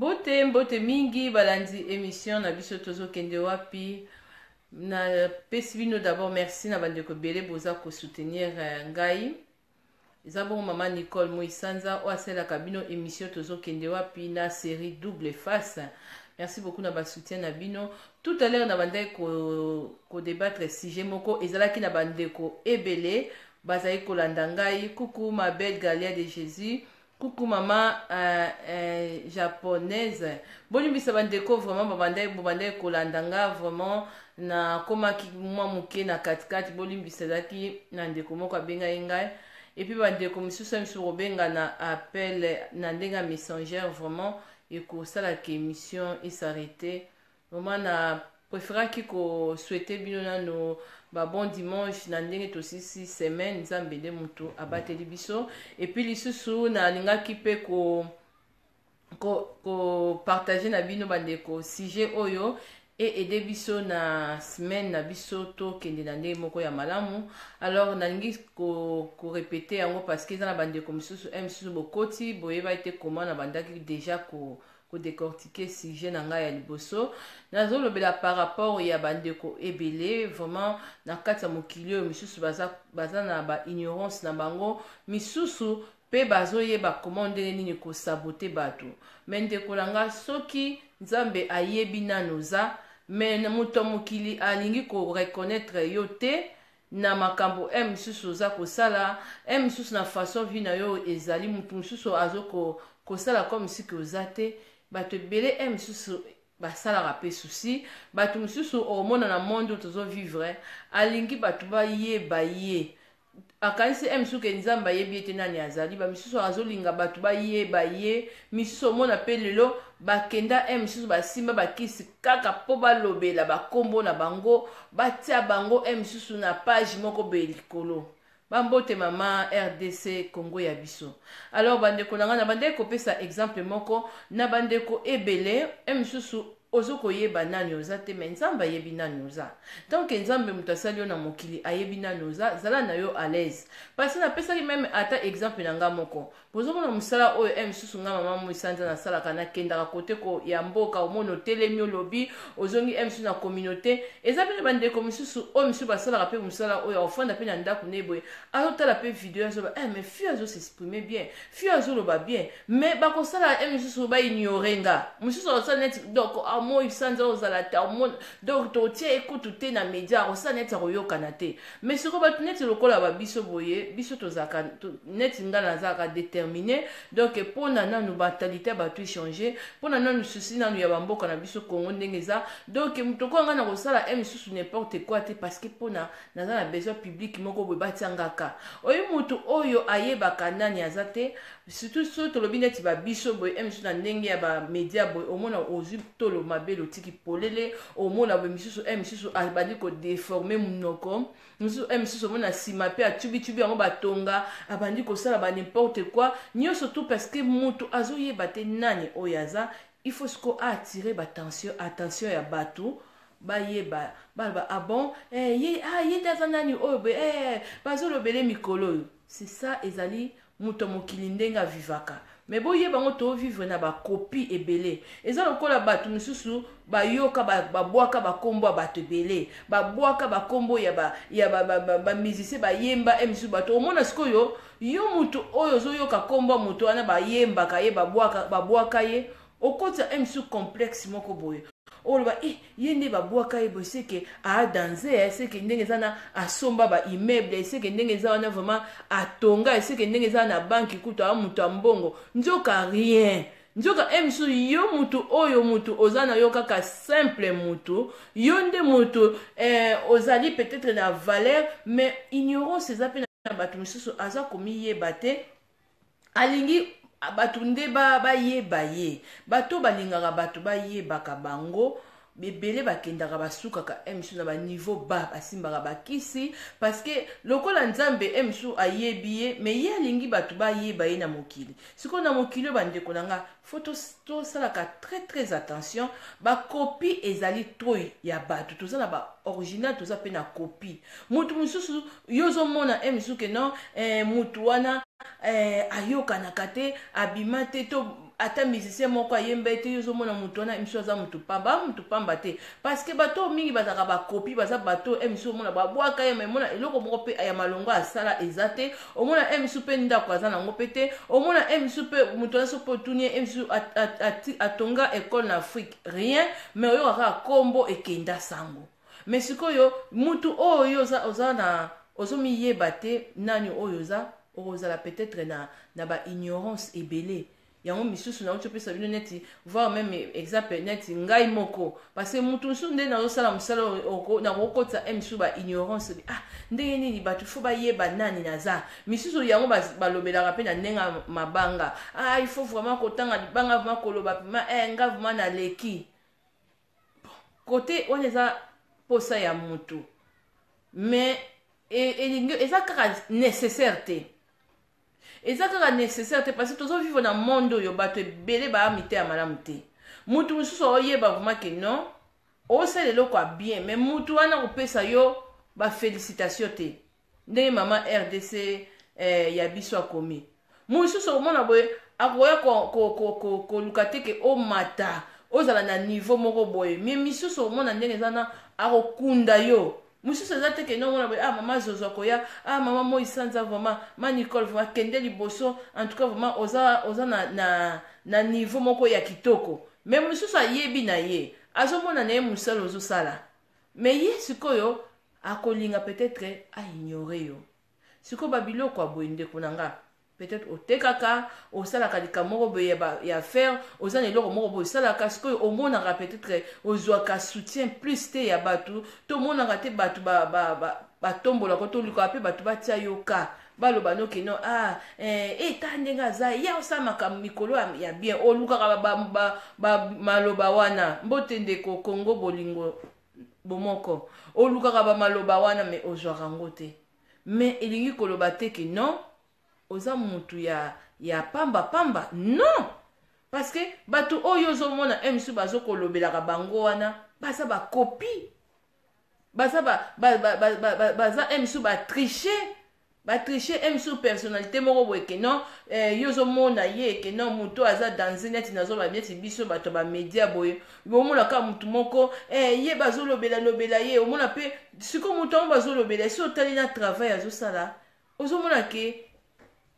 Mbote, mbote mingi balandi émission na biso tozokende wapi. Napesi bino d'abord merci na bandeko ebele boza kosoutenir ngai. Eza bongo mama Nicole Moisanza oyo asalelaka bino émission tozokende wapi na série Double Face. Merci beaucoup na basoutien na bino. Tout à l'heure na bandaki kodébattre sujet moko ezalaki na bandeko ebele bazali kolanda ngai. Coucou ma belle Galia de Jésus. Coucou mama japonaise. Bolimbisa bandeko, vraiment babandaki bobandaki kolanda nga, vraiment nakomaki mwa moke na katikati. Bolimbisa, ezalaki na ndeko moko abengaki ngai et puis bandeko misusu ya misusu kobenga na appel na ndenge ya messenger, vraiment ekosalaka émission es'arrêter. Vraiment na préféraki kosouhaiter bino nano ba bon dimanche na ndenge tosisi semaine. Nzambe nde motu abateli biso. Et puis lisusu nalingaki mpe ko kopartager na bino bandeko sujet oyo eaider biso na semaine na biso, tokende na ndenge moko ya malamu. Alors nalingi korépéter yango parce que eza na bandeko mosusu mosusu bokoti boyeba ete koma na bandaki déjà kodécortiquer sujet na ngai ya liboso. Nazolobela par rapport ya bandeko ebele vraiment na kati ya mokili oyo, misusu baza na baignorance na bango, misusu mpe bazoyeba koma ndenge nini kosaboter bato. Mais ndeko na nga, soki Nzambe ayebi nano oza, mais moto ya mokili alingi koreconnaître yo te na makambo e mosusu oza kosala, e mosusu na façon vie na yo ezali, motu mosusu azo kosala comme siki oza te. Bato ebele e mosusu basalaka mpe susi. Bato mosusu omona na monde oyo tozovivre, alingi bato bayeba ye, akanisi e mosusu ke Nzambe ayebi ye te nani azali. Bamisusu azolinga bato bayeba ye. Misusu omona mpe lelo bakenda e misusu basimba bakisi kaka mpo balobela bakombo na bango, batia bango e misusu na page moko boye likolo. Bambote mama RDC Congo ya biso. Alors bandeko na ngai, na bandeki kopesa exemple moko na bandeko ebele e misusu ozo koyeba nani oza te, mais Nzambe ayebi nani oza. Tant que Nzambe moto asali yo na mokili ayebi nani oza, zala na yo à l'aise. Parce napesaki même ata exemple na nga moko. Bozomona mosala oyo e misusu nga mama Moisanza nasalaka, nakendaka kote ko ya mboka, omona otelemi, olobi, ozongi e misusu na communauté. Eza mpe na bandeko misusu oyo misusu basalaka mpe mosala oyo, akofanda mpe na ndako ne boye, azotala mpe video, azoba mais fille azos'exprime bien, fille azoloba bien, mais bakosala e misusu baignore nga. Mosusu akosala neti donc amoi sanza ozala te, donc totie ekutu te na média, akosala neti akoyokana te. Mais sikoyo bato neti lokola babiso boye, biso tozalaka neti nga nazalaka déterminé. Donc mpona nanu mentalité ya bato échange, mpona nanu susi nanu ya bamboka na biso Congo ndenge eza. Donc moto okoyo nga na kosala e misusu n'importe quoi te, parce que mpona naza na besoin public moko boye batiangaka. Oyo motu oyo ayebaka nani aza te, surtout so tolobi neti babiso boye e misusu na ndenge ya bamédia boye, omona ozwi tolo mabe, lotiki polele, omona boye misusu e misusu abandi kodéformer monoko mosusu e misusu, omona nsima mpe atubitubi yango, batonga, abandi kosala ba n'importe quoi nyonso tout, parce que motu azoyeba te nani oyo aza. Il faut siko attirer baattention, attention ya bato, bayeba, baloba: "Ah bon, ye, ah, ye nde aza nani oyo boye bazolobele mikolo oyo?" C'est ça, ezali moto ya mokili ndenge avivaka. Mais boyeba yango, tovivre na bacopies ebele. Eza lokola bato mosusu bayoka babwaka bakombo ya bato ebele, babwaka bakombo ya bamusicien bayemba e misusu. Bato omona sikoyo, yo motu oyo ozoyoka kombo ya moto wana bayembaka ye, babwaka ye, okotisa e misusu complexe moko boye, oloba: "E, ye nde babwaka ye boye, seke adanse, seke ndenge eza na asomba baimmeuble, seke ndenge eza wana vraiment atonga, seke ndenge eza na banki kutu aa moto ya mbongo." Nzoka rien. Nzoka e mosusu yo mutu oyo mutu oza na yo kaka simple mutu, yo nde mutu ozali peut-être na valeur. Mais ignorance eza mpe na bato mosusu, aza komiyeba te, alingi bato nde bayeba ye. Bato balingaka bato bayebaka bango ebele, bakendaka basukaka e misusu na baniveau ba basimbaka bakisi, parce que lokola Nzambe e misusu ayebi ye, mais ye alingi bato bayeba ye na mokili. Sikoyo na mokili oyo, bandeko na nga, faut tosalaka très très attention. Bacopies ezali trop ya bato. Toza na baoriginal, toza mpe na copie. Motu mosusu yo ozomona e misusu ke non, mutu wana ayokanaka te, abima te to Ata musicien moko ayemba ete yo ozomona moto wana, misu aza motu pamba, motu pamba te, parce que bato mingi bazalaka bakopi, baza bato e misu omona babwaka ye, omona eloko moko mpe ya malongo asala eza te. Omona e misu mpe ndako aza nango mpe te. Omona e misu mpe moto wana, soki mpe otuni ye, e misu atonga école na Afrique, rien, mais oyoka kaka kombo ekenda sango. Mais sikoyo mutu oyo oza na ozomiyeba te nani oyo oza, okozala peut-être na baignorance ebele. Yango misusu nauti opesa bino neti, voire même exemple neti ngai moko, parce que mutu mosusu nde nazosala mosala, nakokotisa e misusu baignorance. Ah, ndenge nini bato faut bayeba nani naza? Misusu yango balobelaka mpe na ndenge ya mabanga. Ah, il faut vraiment kotanga libanga, vraiment koloba pema eh, nga vraiment naleki kote wana. Eza posa ya mutu, mais elingi eza kaka nécessaire te, eza kaka nécessaire te, parce que tozovivre na monde oyo bato ebele baya mite ya malamu te. Mutu mosusu oyeba vraiment ke non, osala eloko ya bien, mais mutu wana kopesa yo bafélicitation te. Ndenge mama RDC ya biso akomi, mosusu omona boye akoya koluka te ke omata, ozala na niveau moko boye, mais misusu omona ndenge eza na akokunda yo. Mosusu eza te ke nomona boye: "Ah, mama Zozo akoya, ah, mama Moi Sanza, vraiment ma Nicole, vraiment kende liboso, en tout cas vraiment oza na niveau moko ya kitoko." Mais mosusu ayebi na ye, azomona na ye mosala ozosala, mais ye sikoyo akolinga peut-être aignore yo. Sikoyo babiloko ya boye, ndeko na nga, peut-être otekaka, osalaka likambo moko boye ya affaire, oza na eloko moko boye osalaka. Sikoyo omonaka peut-être ozwaka soutien plus te ya bato, to omonaka te bato batombolaka, to olukaka mpe bato batia yo ka baloba noke no: "Ah, ta ndenge aza ya osala makambo mikolo ya bien." Olukaka maloba wana. Mbote ndeko Kongo Bolingo Bomoko. Olukaka bamaloba wana, mais ozwaka yango te. Mais elingi koloba te ke non, oza mutu ya pamba pamba, non, parce que bato oyo ozomona e mosusu bazokolobelaka bango wana, baza bakopi, baza baza e mosusu batriche, batriche e mosusu personnalité moko boye ke non, yo ozomona ye ke non, moto aza danse. Neti nazoba neti biso bato bamédia boye, omona kaka motu moko ye bazolobela-lobela ye. Omona mpe sikoyo moto yango bazolobela, si otali na travail azosala, ozomona ke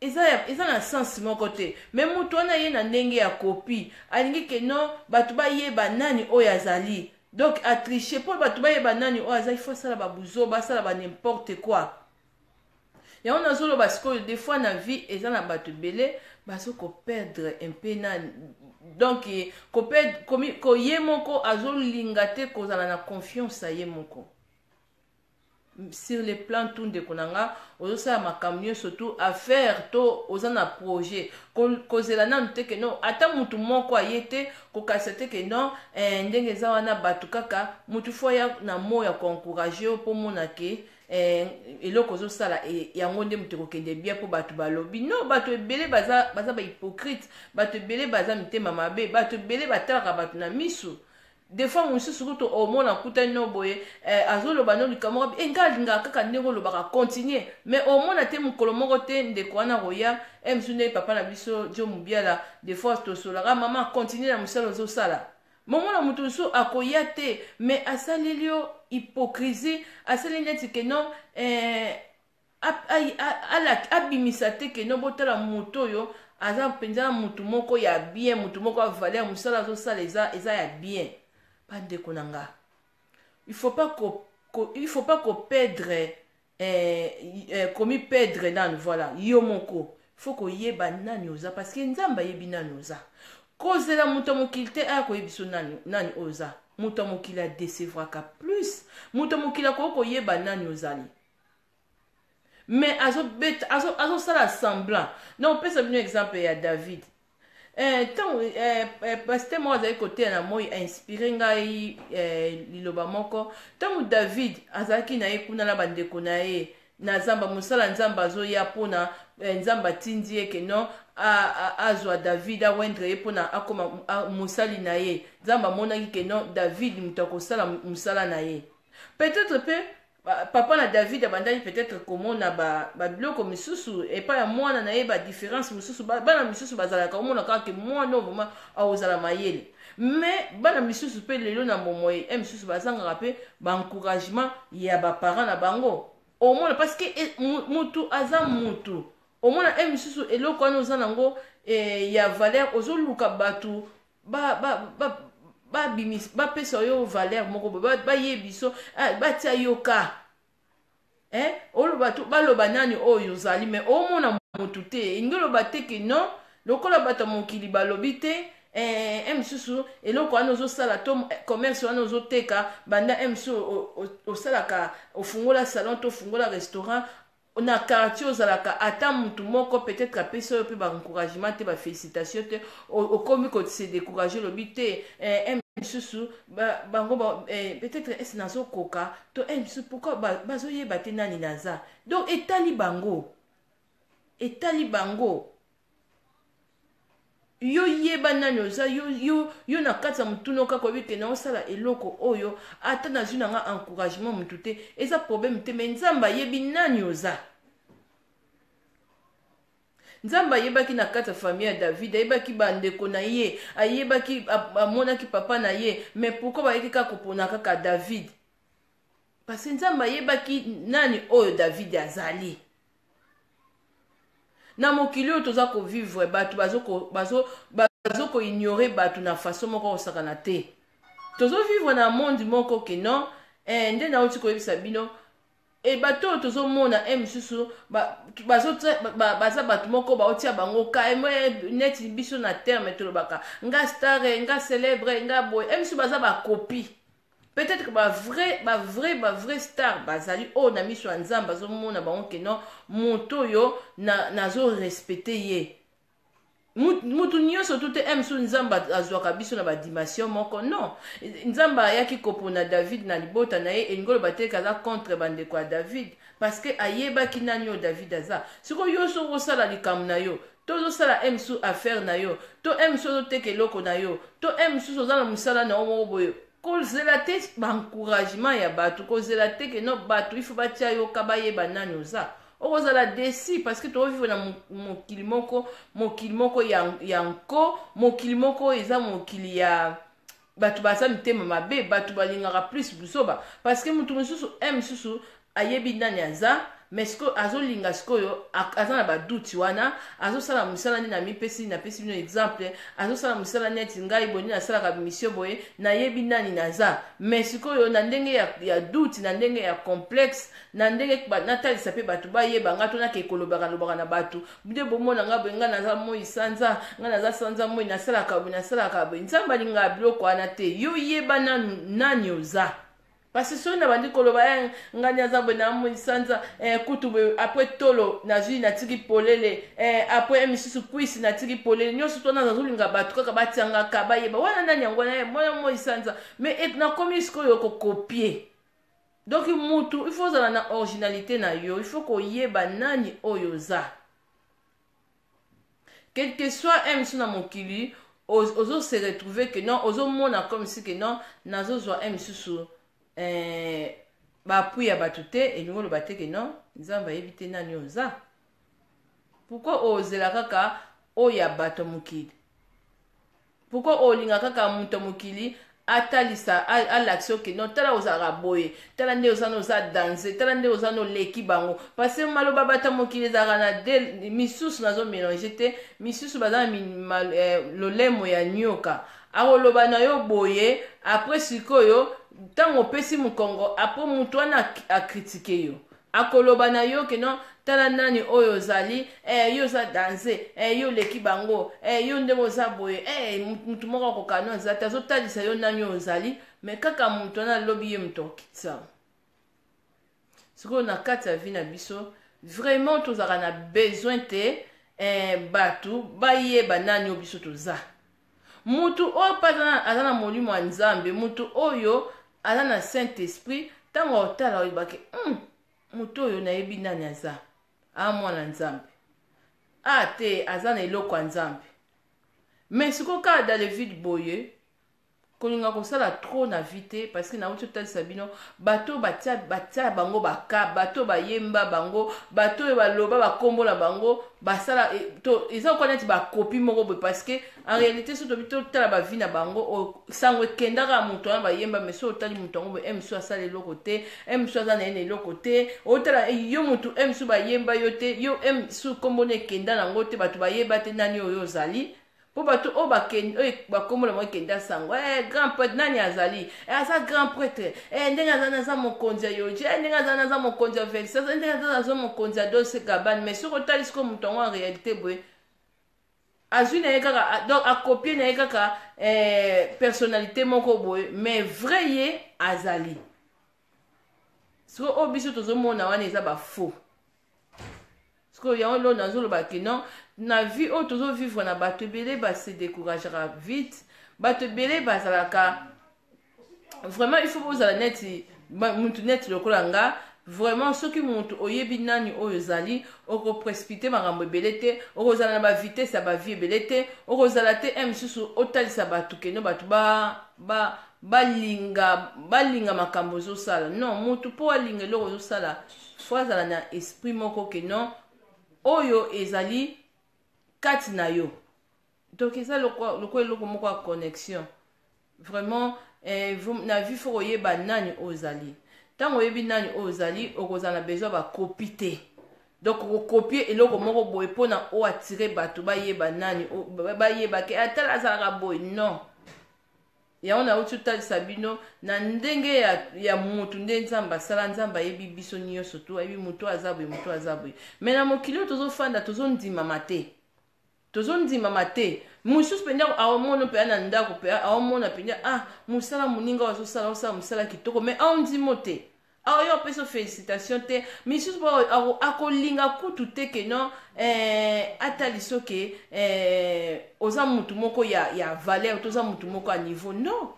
eza na sens moko te. Mais moto wana ye na ndenge ya kopi, alingi ke non, bato bayeba nani oyo azali. Donc atriche mpo bato bayeba nani oyo azali, faut asala babuzo, basala ba n'importe quoi. Yango nazoloba sikoyo, des fois na vie eza na bato ebele bazokoperdre mpe na donc ko ye moko azolinga te kozala na confiance ya ye moko sur le plan tout. Ndeko na nga, ozosala makambo nyonso tu, affaire to oza na projet, kozela nanu te ke non, ata mutu moko aye te, kokasa te ke non, ndenge eza wana bato kaka mutu faut aya na mo ya koencourage yo mpo mona ke eloko ozosala yango nde moto ekokende bien, mpo bato balobi non. Bato ebele baza bahypocrite, bato ebele baza mitema mabe, bato ebele batalaka bato na miso. Des fois mosusu kutu omona kutani no boye, azoloba no likambo moko, ngai alingaka kaka ndenge olobaka, continue. Mais omona te mokolo moko te ndeko wana koya mosusu ndenge papa na biso Jo Mobiala, des fois tosolaka: "Mama, continue na mosala ozosala." Momona moto mosusu akoya te, mais asaleli yo hypocrisie, asali neti ke non, abimisa te ke non, botala moto oyo aza mpenza motu moko ya bien, motu moko ya valeur, mosala azosala eza ya bien. Bandeko na nga, il faut pas koperdre, komiperdre nanu. Voilà, yo moko faut koyeba nani oza, parce que Nzambe ayebi nani oza. Kozela moto ya mokili te aya koyebi biso nani, nani oyo oza. Moto ya mokili adecevraka plus. Moto ya mokili akoki koyeba nani ozali, mais azobeta, azosala semblant. Donc opesa bino exemple ya David. Ntango pasteur moko azali koteya na moi, ainspire ngai liloba moko. Ntango David azalaki na ye kuna na bandeko na ye na zamba, mosala Nzambe azoya mpona Nzambe atindi ye ke non, azwa David, awendre ye mpona akoma mosali na ye. Nzambe amonaki ke non, David moto akosala mosala na ye. Peut-être mpe Papa na David abandaki peut-être komona babiloko ba misusu epai ya mwana na ye, badifférence mosusu. Bana misusu bazalaka, omona kaka ke mwana oyo vraiment akozala mayele. Mais bana misusu mpe lelo na bomoi e misusu bazangaka mpe baencouragement ya baparent na bango. Omona, parce que mutu aza mutu, omona e misusu eloko wana oza nango ya valeur, ozoluka bato bapesa yo valeur moko boye, bayebi so, batia yo ka, eh? Oloba, baloba nani oyo ozali, mais omona motu te. Elingi oloba te ke non, lokola bato ya mokili balobi te, mosusu eloko wana ozosala to commerce wana ozoteka, banda mosusu osalaka, ofungola salon to ofungola restaurant na quartier, ozalaka, ata mutu moko peut-être apesi oyo mpe baencouragement te, bafélicitation te, okomi kose décourage, olobi te, mosusu bango peut-être ese nazokoka to mosusu pourquoi bazoyeba te nani naza. Donc etali bango, etali bango. Yo yeba nani oza. Yo na kati ya motuna kaka oyebi ke naosala eloko oyo, ata nazwi na nga encouragement motu te, eza problème te. Mais Nzambe ayebi nani oza. Nzambe ayebaki na kati ya famille ya David, ayebaki bandeko na ye, ayebaki, amonaki papa na ye. Mais pourquoi bayeki kaka kopona kaka David? Parce que Nzambe ayebaki nani oyo David azali. Na mokili oyo toza kovivre, bato bazokoignore bato na façon moko kosakana te. Tozovivre na monde moko ke non, nde nauti koyebisa bino, bato oyo tozomona mosusu baza bato moko baotia bango ka neti biso na terme tolobaka nga star, nga célèbre, nga boye. Mosusu baza bakopi. Peut-être que bavrai, bavrai, bavrai star bazali oyo na miso ya Nzambe azomona bango ke non, moto oyo nazorespecte ye. Mutu nyonso tu te. Mosusu Nzambe azwaka biso na badimension moko. Non, Nzambe ayaki kopona David na libota na ye, elingi oloba te aza contre bandeko ya David, parce que ayebaki nani oyo David aza. Sikoyo yo soki osala likambo na yo, to ozosala mosusu affaire na yo, to mosusu ozoteka eloko na yo, to mosusu oza na mosala na yo moko boye, kozela te baencouragement ya bato, kozela te ke no, bato ifo batia yo ka, bayeba nani oza. Okozala déçu, parce que tozovivre na mokili moko, mokili moko ya nko, mokili moko eza mokili ya bato baza mitema mabe, bato balingaka plus buzoba. Parce que motu mosusu, mosusu ayebi nani aza, mais sikoyo azolinga, sikoyo aza na badoutes wana. Azosala mosala nde namipesi, napesi bino exemple, azosala mosala neti ngai boye, nde nasalaka mission boye, nayebi nani naza, mais sikoyo na ndenge ya doute, na ndenge ya complexe, na ndenge natalisa mpe bato bayeba nga, to nake kolobaka lobaka na bato nde bomona nga boye, ngai naza moi sanza, ngai naza sanza moi, nasalaka boye, nasalaka boye. Nzambe alingaka biloko wana te. Yo yeba nanu nani oza, parce que soki nabandi koloba, ngani aza boye, namoi sanza, kutu boye, après tolo nazwi, natiki polele, après misusu kwisi natiki polele, nyonso to wana nazolinga bato kaka batiangaka, bayeba wana nani yango wana, mwana moi sanza. Mais nakomi sikoyo kocopier. Donc mutu il faut ozala na originalité na yo, il faut koyeba nani oyo oza. Quel que soit mosu na mokili ozo se retrouver ke non, ozomona comme si ke non, nazozwa misusu baappui ya bato te, elingi oloba te ke non, Nzambe ayebi te nani oza. Pourquoi ozela kaka oyo ya bato ya mokili? Pourquoi olinga kaka moto ya mokili atalisa, alakisa oke non, tala ozalaka boye, tala nde oza na oza danse, tala nde oza na oleki bango? Parce que maloba bato ya mokili ezalaka na de misusu, nazomélange te, misusu baza na lolemo ya nyoka. Akoloba na yo boye, après sikoyo ntango opesi mokongo, après motu wana acritiquer yo, akoloba na yo ke non, tala nani oyo ozali, yo oza danse, yo oleki bango, yo ndenge oza boye, mutu moko akoka no aza te. Azotalisa yo nani oyo ozali, mais kaka motu wana alobi, ye moto akokitisa. Sikoyo na kati ya vie na biso, vraiment tozalaka na besoin te bato bayeba nani oyo biso toza. Mutu oyo mpe aza na molimo ya Nzambe, mutu oyo aza na Saint Esprit, ntango otala oyebake, moto oyo nayebi nani aza, a mwana Nzambe, a te aza na eloko ya Nzambe. Mais sikoyo kaka dans le vide boye. Kolinga kosala trop na vie te, parce que nauti otalisa bino bato batia batia bango baka, bato bayemba bango, bato oyo baloba bakombo na bango basala e, to eza lokola neti bakopi moko boye, parce que en réalité so tobi totala bavie na bango, sango ekendaka moto wana bayemba, mais so otali moto yango boye, mosu asala eloko te, mosu aza na ye na eloko te. Otala yo motu, mosu bayemba yo te, yo mosu kombo na ekenda nango te, bato bayeba te nani oyo ozali. Mpo bato oyo oyo bakombo na bango ekenda sango, grand prêtre nani azali, aza grand prêtre, ndenge aza naza mokonzi ya Yohji, ndenge aza naza mokonzi ya Versace, ndenge aza naza mokonzi ya Dolce Gabbana. Mais soki otali sikoyo moto yango, en réalité boye azwi na ye kaka, donc akopie na ye kaka personnalité moko boye, mais vrai ye azali sikoyo oyo biso tozomona wana eza bafaux. Sikoyo yango lelo nazoloba ke non, na vie oyo tozovivre na bato ebele base décourageaka vite, bato ebele bazalaka vraiment, il faut bozala neti mutu neti lokola nga. Vraiment, soki mutu oyebi nani oyo ozali, okoprécipite makambo ebele te, okozala na bavitesse ya bavie ebele te, okozala te un mosusu otalisa bato keno bato balinga balinga makambo ozosala. Non, mutu mpo alinga eloko ozosala, faut azala na esprit moko ke non, oyo ezali kati na yo. Donc eza lokola eloko moko ya connexion. Vraiment, na vie faut koyeba nani oyo ozali. Ntango oyebi nani oyo ozali, okozala na besoin bakopi te. Donc okopie eloko moko boye mpona oatire bato bayeba nani, bayeba ke atala azalaka boye, non. Yango nauti otalisa bino na ndenge ya motu nde Nzambe asala. Nzambe ayebi biso nyonso to ayebi motu aza boye, motu aza boye. Mais na mokili oyo tozofanda, tozondimama te, tozondimama te. Mosusu mpenza aomona mpenza na ndako mpe aomona mpenza, ah, mosala moninga oyo azosala, osala mosala kitoko, mais aondimo te, aoyo apesa félicitation te. Misusu mpo akolinga kutu te ke non, atali soki oza mutu moko ya valeur to oza mutu moko ya niveau, non.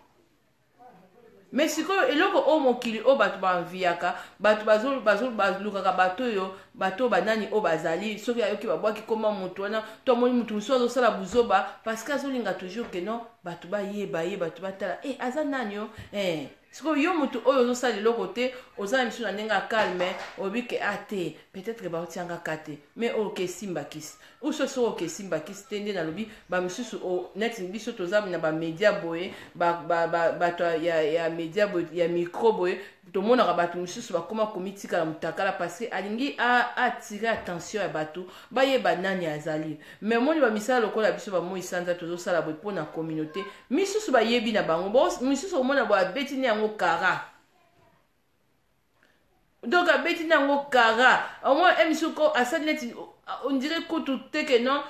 Mais sikoyo eloko oyo mokili oyo bato baenviaka, bato balukaka bato oyo, bato oyo banani oyo bazali, soki ayoki babwaki koma motu wana to amoni motu mosusu azosala buzoba, parce que azolinga toujours ke non, bato bayeba ye, bato batala aza nani yo. Sikoyo yo motu oyo ozosala eloko te, oza na misu na ndenge ya calme, oyebi ke a te, peut-être baotianga ka te, mais oyo ke esimba kisi uso, soki oke esimba kisi te. Nde nalobi bamisusu neti biso toza na bamédia boye, bato ya média boye, ya micro boye, tomonaka bato mosusu bakóma komitikala motakala parce que alingi atire attention ya bato, bayeba nani azali. Mais omoni bamisala lokola biso bamoi sanza tozosala boye mpo na communauté, misusu bayebi na bango. Misusu omona boye abeti ne yango kara, donc abeti na yango kara, omoi misusu asali neti on dirait kutu te ke non,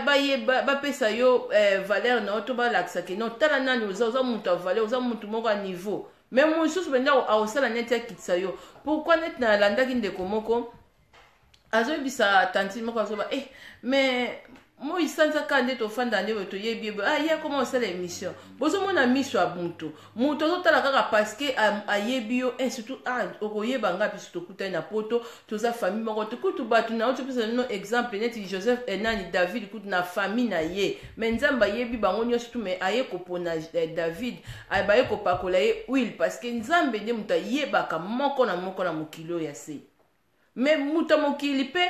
bayeba bapesa yo valeur na yo to balakisa ke non, tala nani oza, oza moto ya valeur, oza motu moko ya niveau. Mais mosusu mpenza akosala neti akitisa yo. Pourquoi? Neti nalandaki ndeko moko azoyebisa tantine moko, azoba mais moi sanza kaka nde tofanda nde boye, toyebi ye boye, ah, ye akoma kosala émission. Bozomona miso ya motu, moto azotala kaka parce que ayebi yo, surtout, ah, okoyeba nga, biso tokutani na Poto, toza famille moko te. Kutu bato na otopesa no exemple neti Joseph, nani, David, kutu na famille na ye, mais Nzambe ayebi bango nyonso tu, mais aye kopona David, baye kopakola ye huile, parce que Nzambe nde moto ayebaka moko na moko na mokili oyo ya se. Mais moto ya mokili mpe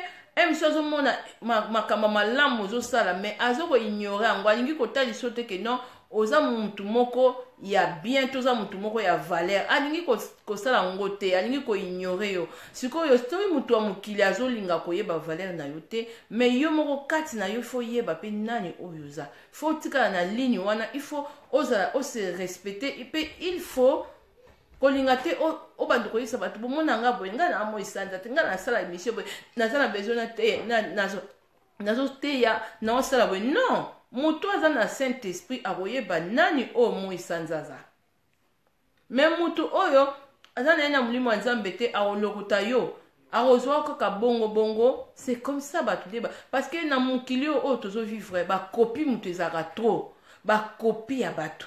mosu azomona makambo malamu ozosala, mais azokoignore yango, alingi kotalisa yo te ke non, oza mutu moko ya bien to oza mutu moko ya valeur. Alingi kosala yango te, alingi koignore yo. Sikoyo soki mutu ya mokili azolinga koyeba valeur na yo te, mais yo moko kati na yo faut yeba mpe nani oyo oza, faut otikala na ligne wana, il faut ozala ose respecte mpe il faut kolinga te obanda koyebisa bato bomona nga boye, ngai na moi sanza te, ngai nasala émission boye, naza na besoin na te, nazoteya, naosala boye, non. Moto aza na Saint Esprit akoyeba nani oyo moi sanza aza, mais moto oyo aza na ye na molimo ya Nzambe te, akolokota yo, akozwa kaka bongo bongo. C'est comme ça bato nde, parce que na mokili oyo tozovivre, bakopi moto ezalaka trop, bakopi ya bato.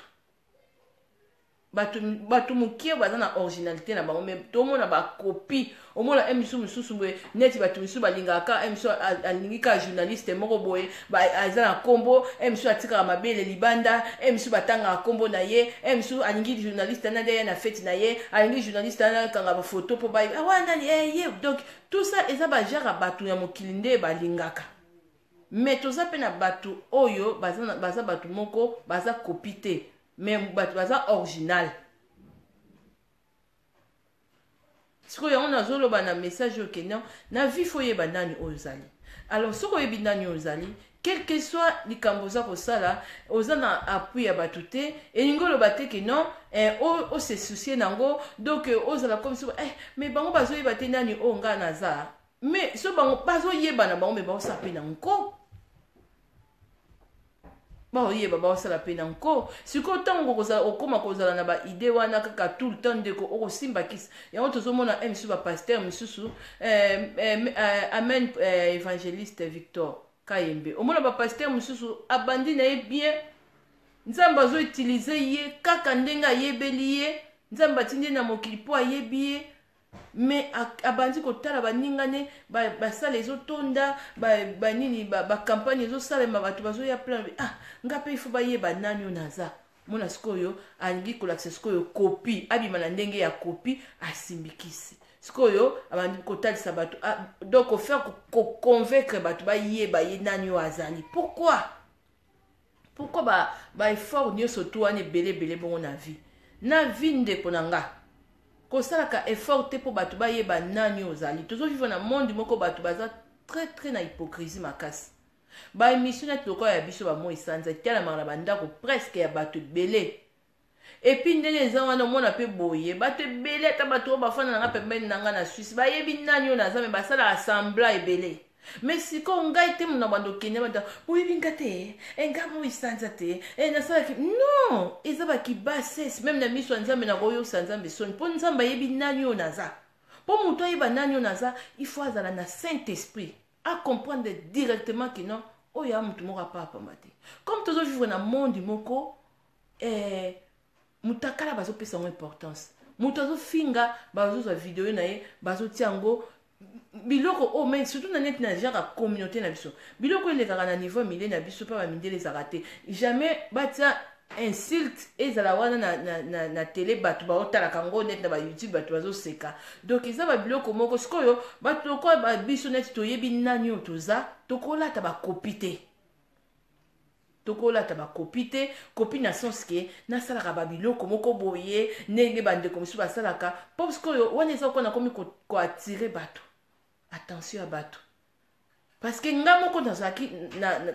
Bato, bato mokie baza na originalité na bango, mais tomona bacopie. Omona e misusu mosusu boye, neti bato misusu balingaka kaka e misusu alingi kaka journaliste moko boye aza na nkombo, e misusu atikaka mabele libanda, e misusu batangaka nkombo na ye, e misusu alingi journaliste ana nde ye na feti na ye, alingi journaliste ana akanga bafoto mpo baye awa ah, nani eh, ye. Donc tout ça eza bagenre ya bato ya mokili nde balingaka. Mais toza mpe na bato oyo baza, baza bato moko baza kopi te, mais bato baza original. Sikoyo yango nazoloba na message oyo kende na vie, fo oyeba nani oyo ozali. Alors soki oyebi nani oyo ozali, quel que soit likambo oza kosala, oza na appui ya bato te, elingi oloba te ke non, eh, ose soucie nango. Donc ozala comme so, eh, mais bango bazoyeba te nani oyo ngai naza. Mais so bango bazoyeba na bango, me baosala mpe na nko, baoyeba baosala mpe na nko. Sikoyo ntango okóma kozala na baidée wana kaka tout le temps, ndeko, okosimba kisi. Yango tozomona e misusu bapasteur misusu, eh, eh, eh, amen, eh, évangéliste Victor Kayembe. Omona bapasteur mosusu abandi na ye bien, Nzambe azoutiliser ye kaka ndenge ayebeli ye, Nzambe atindi ye na mokili mpo ayebi ye. Mais abandi kotala baninga ne basala ezotonda, banini, bacampagne ezosalema, bato bazoya plein. Ah, nga mpe ifo bayeba nani oyo naza. Mona sikoyo alingi kolakisa sikoyo copie, abima na ndenge ya copie, asimbikisi. Sikoyo abandi kotalisa bato, donc kofaire koconvaincre bato bayeba ye nani oyo azali. Pourquoi, pourquoi baeffort ba nyonso tu wana ebele ebele bongo na vie? Na vie, ndeko na nga, kosalaka effort te mpo bato bayeba nani ozali. Tozovivre na monde moko bato baza très très na hypocrisie makasi. Baémission neti lokola ya biso bamoi sanza etalamaka na bandako presque ya bato ebele. Et puis ndenge eza wana, omona mpe boye bato ebele, ata bato oyo bafanda na nga pembeni na nga na Suisse, bayebi nani oyo naza, me basalaka semblant ebele. Mais sikoyo ngai te, mona bando okende banda boyebi nga te, e nga moi sanza te, e nasalaki non. Eza bakibases même na miso ya Nzambe. Nakoyosa Nzambe soni mpo Nzambe ayebi nani oyo naza. Mpo moto ayeba nani oyo naza, il faut azala na Saint Esprit, acomprendre directement ke non, oyo ya motu moko apapamba te. Comme tozovivre na monde moko, eh, motakala bazopesa yango importance, moto azofinga, bazozwa video na ye, bazotia yango biloko oyo. Mais surtout na neti na genre ya communauté na biso, biloko elekaka na niveau milieu na biso mpe bamindele ezalaka te. Jamais batia insulte ezala wana na télé, bato baotalaka yango neti na baYouTube, bato bazoseka. Donc eza babiloko moko. Sikoyo bato lokola biso, neti toyebi nani oyo toza, tokolata bacopie te, tokolata bacopie te. Copie na sens ke nasalaka babiloko moko boye ndenge bandeko mosusu basalaka, mpo sikoyo wana eza kona komi koattirer bato, attention ya bato. Parce que nga moko nazalaki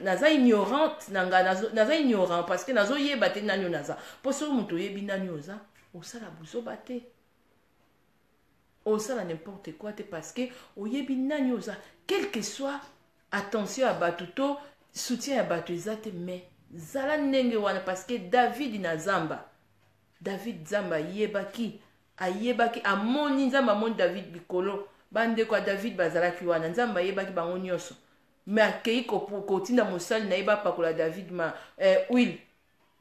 naza ignorante na nga, naza ignorant parce que nazoyeba te nani oyo naza. Mpo soki moto oyebi nani oza, osala buzoba te, osala n'importe quoi te, parce que oyebi nani oza. Quel que soit attention ya bato to soutien ya bato eza te, mais zala ndenge wana. Parce que David na zamba, David Nzambe ayebaki, ayebaki, amoni, Nzambe amoni David likolo. Bandeko ya David bazalaki wana, Nzambe ayebaki bango nyonso, mais akei kotinda mosali na ye bapakola David ma huile.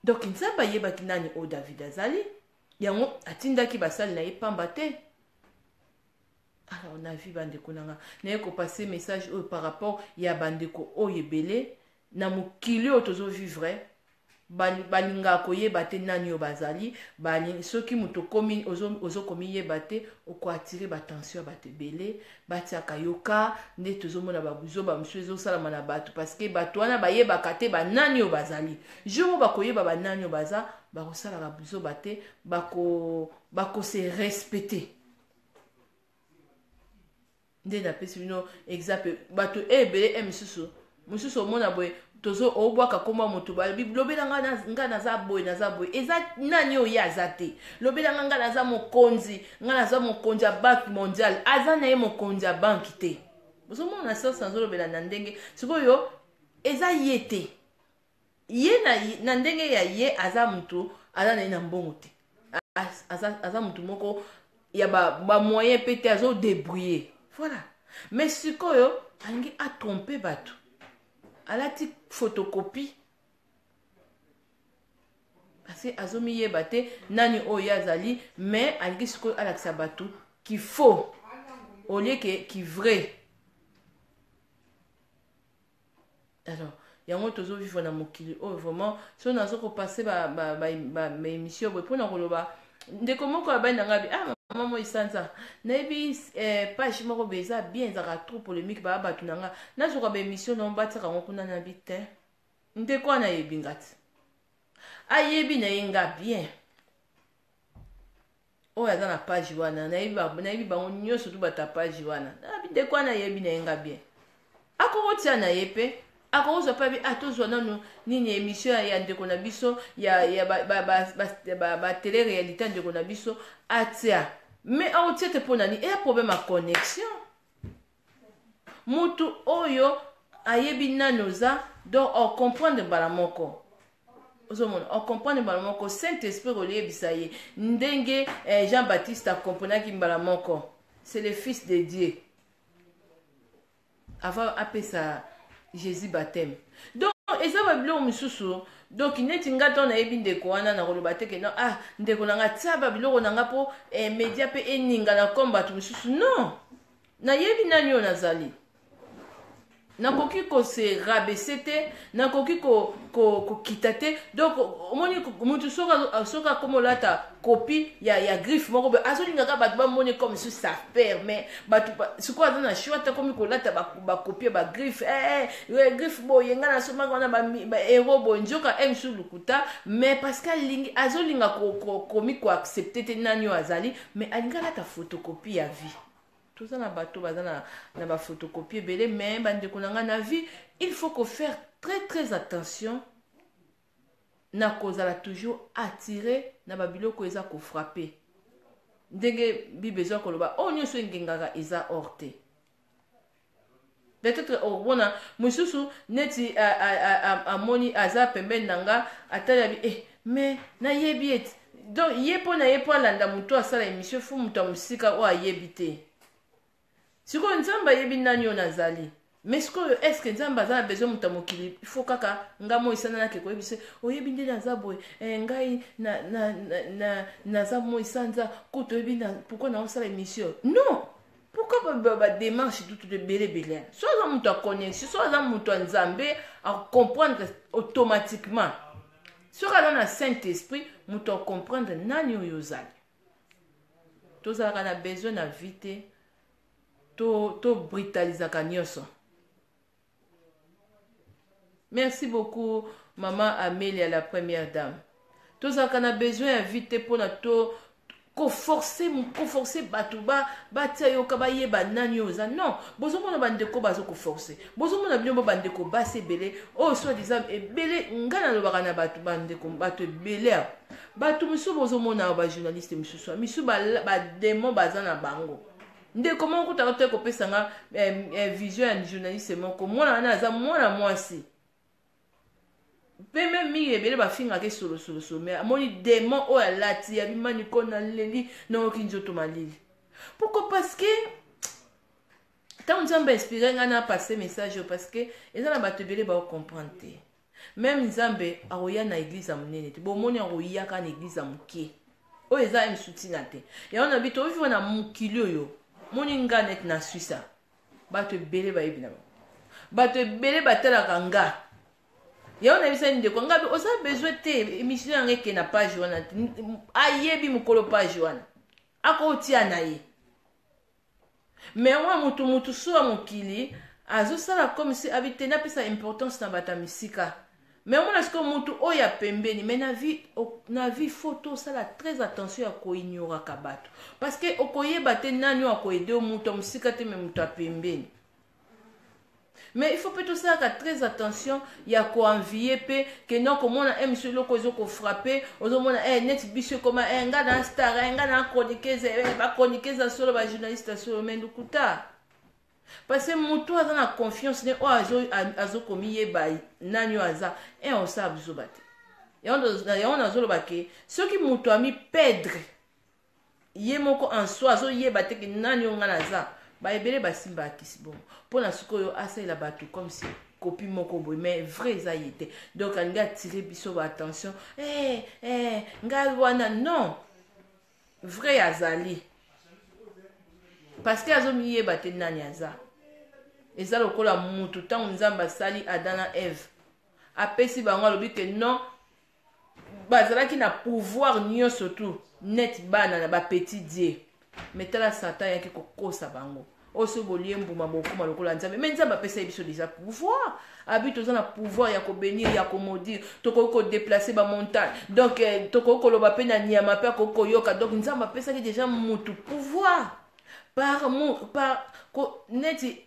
Donc Nzambe ayebaki nani oyo David azali, yango atindaki basali na ye pamba te. Alors na vie, bandeko na nga, naye kopasser message oyo par rapport ya bandeko oyo ebele na mokili oyo tozovivre, balingaka koyeba te nani oyo bazali. Soki moto okomi ozokomiyeba te, okoattirer baattention ya bato ebele, batiaka yoka nde tozomona babuzoba mosusu ezosalama na bato, parce que bato wana bayebaka te banani oyo bazali. Jour oyo bakoyeba banani oyo baza, bakosalaka buzoba te, bakose respecter. Nde napesi bino exemple, bato ebele e misusu mosusu omona boye, tozo obwaka komba moto, balobi: "Lobela nga, nga naza boye, naza boye." Eza nani oyo ye aza te? "Lobela nga, nga naza mokonzi, nga naza mokonzi ya Banque mondiale." Aza na ye mokonzi ya banque te. Bozomona na sens nazolobela na ndenge sikoyo eza ye te. Ye na ndenge ya ye aza motu aza na ye na mbongo te, aza, aza motu moko ya bamoyen ba mpe te, azodébrouiller, voilà. Mais sikoyo alingi atromper bato, alati photocopie. Parce que azomiyeba te nani oyo ye azali, mais alingi sikoyo alakisa bato qu'il faut au lieu que ki vrai. Alors yango tozovivre na mokili oyo vraiment. So nazo kopase baémission boye mpona koloba, ndeko moko abai na ngai: "Ah, mama moi sanza, nayebi page moko boye eza bien, ezalaka trop polémique, baya bato na nga, nazwaka baémission na batiaka yango kuna." Nabi te, ndeko wana ayebi nga te, ayebi na ye nga bien. Oyo aza na page wana, nayebi bango nyonso tu bata page wana. Nayebi ndeko wana, ayebi na ye nga bien, akokotia na ye mpe akokozwa mpe abi: "Ah, tozwa nanu nini, émission ya ndeko na biso ya batélé réalité ya ndeko na biso." Atia, mais akotia te. Mpo na nini? Eya problème ya connexion. Mutu oyo ayebi nani oza, donc ocomprendre mbala moko. Ozomona, ocomprendre mbala moko. Saint Esprit oliyebisa ye ndenge Jean Baptiste akomprenaki mbala moko, c'est le Fils de Dieu, avant apesa Jésus baptême. Donc eza babiloko mosusu. Donc neti nga, ntango nayebi ndeko wana, nakoloba te ke non, ah, ndeko na nga, tia babiloko na nga mpo média mpe eningana comme bato mosusu. Non, nayebi nani oyo nazali. Nakoki kose rabaisser te, nakoki kokita te. Donc omoni mutu soki akomi olata copie ya griffe moko boye, azolingaka bato bamoni comme si ça permet bato. Sikoyo aza na choix te, akomi kolata bacopie ya bagriffe, griffe boye, ngai nasomaka wana baeuro boye, nzoka msu lukuta. Mais parce que alingi, azolinga komi koaccepter te nani oyo azali, mais alingi alata photocopie ya vie. Toza na bato baza na baphotocopie ebele. Mais bandeko na ngai, na vie il faut kofaire très très attention na kozala toujours attiré na babiloko eza kofrapper. Ndenge Bible eza koloba, oyo nyonso engengaka eza or te. Peut-être omona mosusu neti amoni aza pembeni na nga, atali, abi: "Eh, mais nayebi ete." Donc ye mpo na ye, mpo alanda motu asala émission, fu moto ya mosika oyo ayebi te. Sikoyo Nzambe ayebi nani oyo nazali. Mais sikoyo, est-ce Nzambe aza na besoin moto ya mokili? Ifo kaka nga moi sanza nake koyebisa: "Oyebi nde naza boye, ngai naza moi sanza kutu, oyebi pourquoi naosala émission?" Non, pourquoi badémarche tutu ebele ebele? So aza moto ya connexion, so aza moto ya Nzambe, acomprendre automatiquement. Soki aza na Saint Esprit, moto acomprendre nani oyo ozali. Tozalaka na besoin na vie te tobrutalisaka to nyonso. Merci beaucoup, mama Amelia, la première dame. Tozalaka na besoin ya vie te mpona to koforcer bato batia yoka, bayeba nani oyo oza. Non, bozomona bandeko bazo koforcer, bozomona bino bo bandeko basi ebele oyo soi-disant ebele. Ngai nalobaka na bato, bandeko, bato ebele awa, bato mosusu bozomona awa, bajournaliste mosusu, misusu badémon baza na bango. Ndeko moko kutaka te kopesa nga vision ya journaliste moko. Mwana wana aza mwana mwasi mpe me mingi ebele bafingaka esolosolosolo, mais amoni démon oyo alati, abimani ko naleli, nayoki nzoto malili. Pourquoi? Parce que ntango Nzambe inspiré ngai na passe message oyo, parce que eza na bato ebele baocomprendre te. Même Nzambe akoya na église ya monene te, bomoni, akoyaka na église ya moke oyo eza mosu ntina te. Yango na bi tovivre na mokili oyo. Moni nga neti na Suisse, bato ebele bayebi na bango, bato ebele batalaka nga. Yango nayebisani ndeko nga: "Oza besoin te émission yango eke na page wana te." Ayebi mokolo page wana akotia na ye. Mais wana motu so ya mokili azosala comme si abi te, napesa importance na bato ya misika. Mais omona sikoyo motu oyo ya pembeni. Mais na vie faut tosala très attention ya koignoraka bato, parce que okoyeba te nani oyo akoaider yo, moto ya mosika te, mais moto ya pembeni. Mais il faut mpe tosalaka très attention ya koenvier mpe ke non, komona miso eloko ezokofrapper, ozomona neti biso ekoma nga na star, nga na chroniqueuse, bachroniqueuse ya solo, bajournaliste ya solo, mais lukuta. Parce que motu aza na confiance ne oyo azokomiyeba nani oyo aza, osala bizoba te. Yango nazoloba ke soki moto amiperdre ye moko en soi, azoyeba te ke nani oyo nga naza, baebele basimbaka kisi bongo mpona sikoyo asalela bato comme si copie moko boye, mais vrai eza ye te. Donc alingi atire biso ba attention. Eh, eh, ngai wana non, vrai azali parce que azomiyeba te nani aza. Eza lokola mutu ntango Nzambe asali Adam na Eve, apesi bango, alobi ke non, bazalaki na pouvoir nyonso tu net bana na bapetit dieu. Mais tala, Satan ayaki kokosa bango: oyo soki bolie mbuma, bokóma lokola Nzambe. Mais Nzambe apesa ye biso déjà pouvoir. Abi toza na pouvoir ya kobénir, ya komaudire, tokoki kodéplacer bamontagne, donc tokoki koloba mpe na nyama mpe akoki koyoka. Donc Nzambe apesaki déjà mutu pouvoir par ko, neti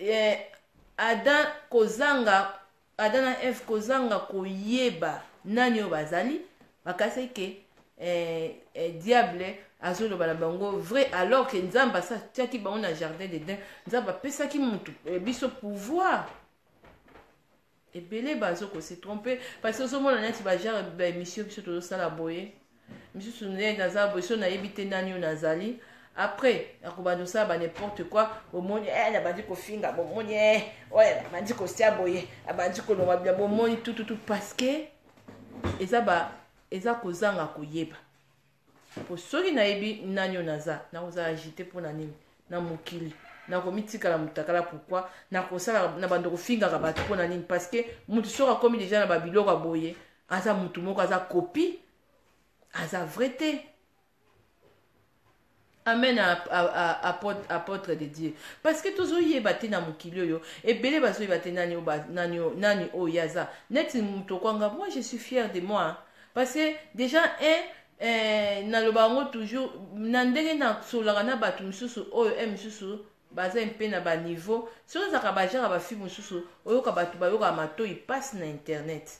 Adam kozanga, Adam na Eve kozanga koyeba nani oyo bazali, bakasi ke diable azoloba na bango vrai, alors ke Nzambe asatiaki bango na jardin d'Eden. Nzambe apesaki mutu biso pouvoir. Ebele bazokose tromper parce que ozomona neti bagenre baémission biso tozosala boye, misusu nde naza boye, so nayebi te nani oyo nazali. Après akobanda osala ba n'importe quoi. Bomoni, nabandi kofinga, bomoni, oyo abandi kosia boye, abandi kolonga bila, bomoni tututu, parce que eza ba eza kozanga koyeba. Po soki nayebi nani oyo naza, nakozala agité mpona nini na mokili? Nakomitikala motakala. Pourquoi nakosala na bando kofingaka bato? Mpona nini? Parce que mutu soki akomi déjà na babiloko ya boye, aza mutu moko aza copie, aza vrai te. Amen. Apôtre de Dieu, parce que tozoyeba te na mokili oyo, ebele bazoyeba te nani nani, nani oyo aza. Neti moto okwanga, moi je suis fier de moi, hein, parce que déjà un naloba yango toujours na ndenge nasolaka na bato mosusu oyo misusu baza mpe na baniveau. Soki ezalaka bagenre bafilme mosusu, oyoka bato bayokaka matoi mpasi na internet.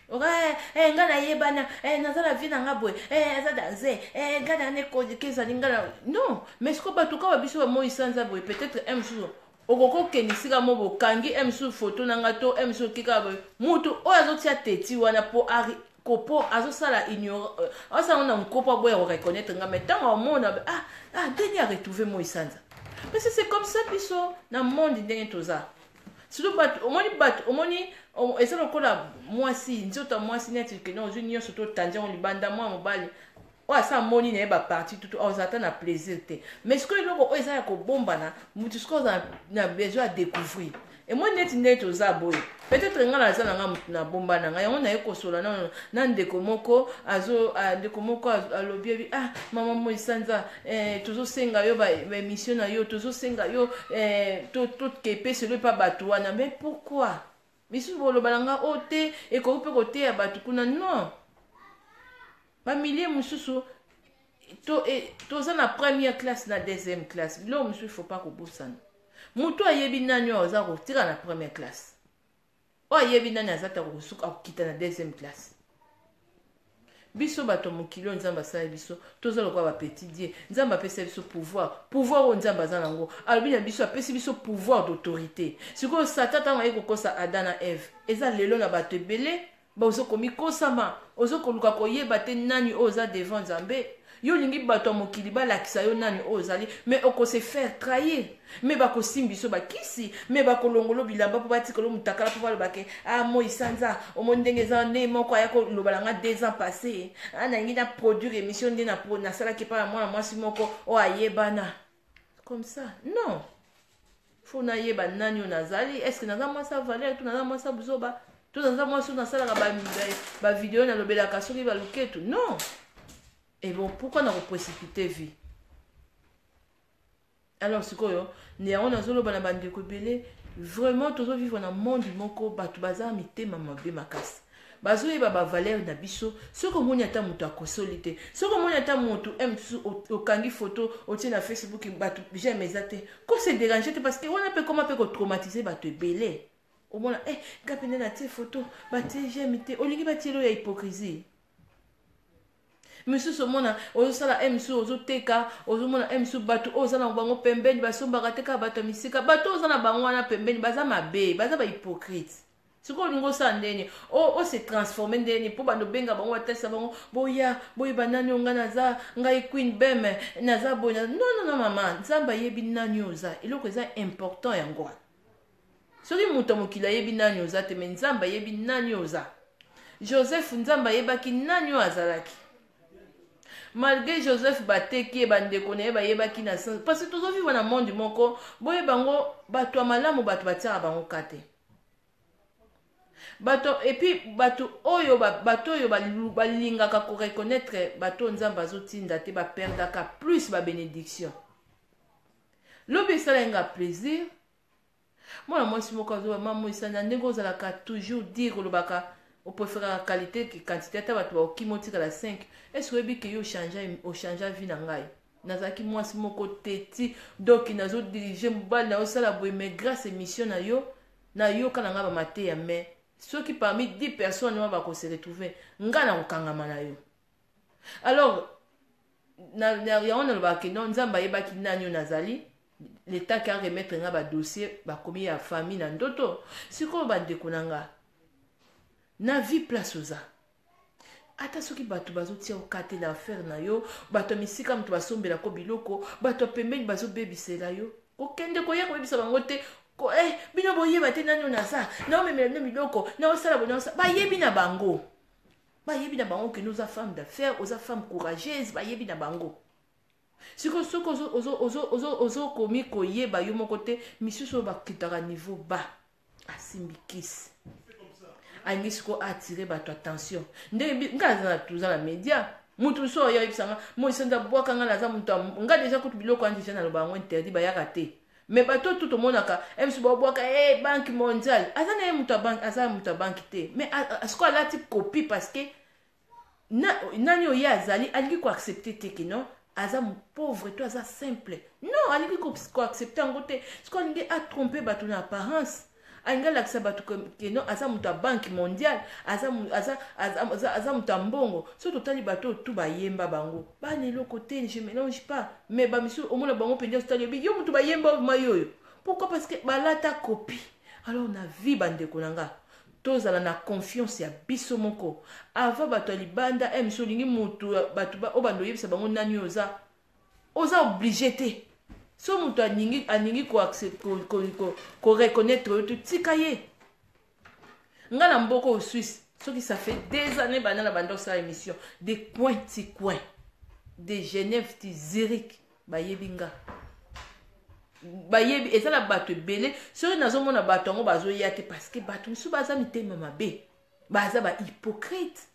Oka nga nayebana, naza na vie na nga boye, aza danse, nga na nekodike ezali nga na non. Mais siko bato kaka biso bamoi sanza boye, peut-être mosusu okoki okende esika mo bokangi mosusu foto na nga to mosusu okika boye, mutu oyo azotia teti wana mpo kopo azosala ignore, azosala ngo na nkopo, aboya koreconnaître nga. Mais ntango amona, ah ah, ndenge aretrouve moi sanza, parce que c'est comme ça biso na monde ndenge toza. Surtout bato omoni, bato omoni, eza lokola mwasi, nzoto ya mwasi neti kende ozwi nyonso totandi yango libanda. Mwa mobali oyo asa amoni na ye baparti tutu, ozala ata na plaisir te. Mais sikoyo eloko oyo eza ya kobombana, motu sikoyo ozala na besoin ya découvrir. Emoni neti ndenge toza boye, peut-être nga naza na nga motu na bomba na ngai yango, naye kosola nano na ndeko moko azo ndeko moko alobi ebi: "Ah, mama moi sanza, tozosenga yo baémission na yo, tozosenga yo tokepeselo epa bato wana." Mais pourquoi misusu boloba na nga oyo te ekoki mpe koteya bato kuna? Non, bamilie mosusu toza na première classe na deuxième classe. Biloko mosusu il faut pas kobosana. Motu ayebi nani oyo aza kotika na première classe, oyo ayebi nani aza ta akokita na deuxième classe. Biso bato ya mokili oyo, Nzambe asala biso toza lokola bapetit dieu. Nzambe apesa biso pouvoir. Pouvoir oyo Nzambe aza nango, alobi na biso, apesi biso pouvoir d'autorité. Sikoyo Satan ntango aye kokosa Adam na Eve, eza lelo na bato ebele bazokomikosama. Ozokoluka koyeba te nani oyo oza devant Nzambe. Yo olingi bato ya mokili balakisa yo nani oyo ozali, mais okose faire trahir. Mais bakosimba biso bakisi, mais bakolongola bilamba mpo batikala motakala, mpo balobake: "Ah, moi sanza, omoni ndenge eza." Nde moko aya koloba na nga 2 ans passé: "Ah, nalingi na produire émission nde nasalaki epai ya mwana mwasi moko oyo ayebana comme ça." Non, faut nayeba nani oyo nazali. Est ce que naza mwasi ya valeur, to naza mwasi ya buzoba, to naza mwasi oyo nasalaka bavideo, nalobelaka soki baluketu? Non. Et bon, pourquoi nakoprécipiter vie? Alors sikoyo nde yango nazoloba na bandeko ebele: vraiment tozovivre na monde moko, bato baza mitema mabe makasi, bazoyeba bavaleur na biso. Soki omoni ata moto akosoli te, soki omoni ata moto mosusu okangi foto, otie na Facebook, bato j'aime eza te, kose déranger te, parce que wana mpe koma mpe kotraumatiser bato ebele. Omona nga mpe nde natie foto, batie j'aime te, olingi batieli oyo ya hypocrisie. Misusu omona ozosala mosusu, ozoteka, ozomona mosusu bato oyo oza na bango pembeni basombaka te, kaka bato ya misika. Bato oyo oza na bango wana pembeni baza mabe, baza bahypocrite. Sikoyo olingi osala ndeni, ose transforme ndeni mpo bando obenga bango, batalisa bango, boya boyeba nani oyo ngai naza. Ngai Queen Beme, naza boye. Non, non, non, mama, Nzambe ayebi nani oyo oza. Eloko eza important yango wana. Soki moto ya mokili ayebi nani oza te, me Nzambe ayebi nani oza. Joseph, Nzambe ayebaki nani oyo azalaki. Malgré Joseph bateki ye, bandeko na ye bayebaki na sens, parce que tozovivre na monde moko boye, bango bato ya malamu bato batiaka bango ka te. Bato epuis bato oyo bato oyo balingaka koreconnaitre bato oyo Nzambe azotinda te, baperdaka plus babénédiction. Lobi esalaki nga plaisir, mwana mwasi moko azoba mama esana ndenge ozalaka toujours dire, olobaka opréféraka qualité que quantité, ata bato baokima otikala 5. Est ce oyebi ke yo ochange vie na ngai? Nazalaki mwasi moko teti, donc nazodirige mobali, naosala boye, mais grâce émission na yo nayoka na ngai bamateya. Mais soki parmi 10 personnes wana bakose retrouve, ngai nakokangama na yo. Alors yango nalobaka ke non, Nzambe ayebaki nani oyo nazali. Leta ki aremettre nga badossier bakomi ya famille na ndoto. Sikoyo bandeko na nga na vie, place oza, ata soki bato bazotia oka te na affaire na yo, bato ya misika moto basombelako biloko, bato ya pembeni bazobebisela yo, kokende koya koyebisa bango te bino boyeba te nani oyo naza, naomemela bino biloko, naosala boye, naosala. Bayebi na bango, bayebi na bango kende oza femme d'affaires, oza femme courageuse, bayebi na bango. Sikoyo soki ozokomi koyeba yo moko te, misusu oyo bakitaka niveau ba asimbi kisi, alingi sikoyo atire bato attention. Ndenge ngai aza, toza na média, mutu mosusu oyo ayebisanga moisanza bwaka ngai, naza moto nga deja kutu biloko wana deja naloba yango interdit, bayaka te. Mais bato tu tomonaka mosusu babwaka e Banque mondiale, aza na ye moto ya banque, aza moto ya banque te, mais sikoyo alati copie, parce que nani oyo ye azali, alingi koaccepte te ke non, aza pauvre to aza simple. Non, alingi koaccepte yango te. Sikoyo alingi atrompe bato na apparence, alingi alakisa bato ke non, aza moto ya Banque mondiale, aza moto ya mbongo. So totali bato oyo tu bayemba bango bana eloko te, je mélange pas, mais bamisusu omona bango mpenza, totali obi yo moto bayemba mai oyo. Pourquoi? Parce que balata copie. Alors na vie, bandeko na nga, tozala na confiance ya biso moko avant bato ya libanda. Miso olingi motu bato oyo bando oyebisa bango nani oyo oza, oza obligé te. So moto alingi koreconnaître oyo, totika ye. Nga na mboka oyo Suisse, soki ça fait 2 années banda na banda osala émission, de coin ti coin, de Genève ti Zurich, bayebi nga, bayebi. Eza na bato ebele, soki nazomona bato yango bazoya te, parce que bato mosusu baza mitema mabe, baza bahypocrite,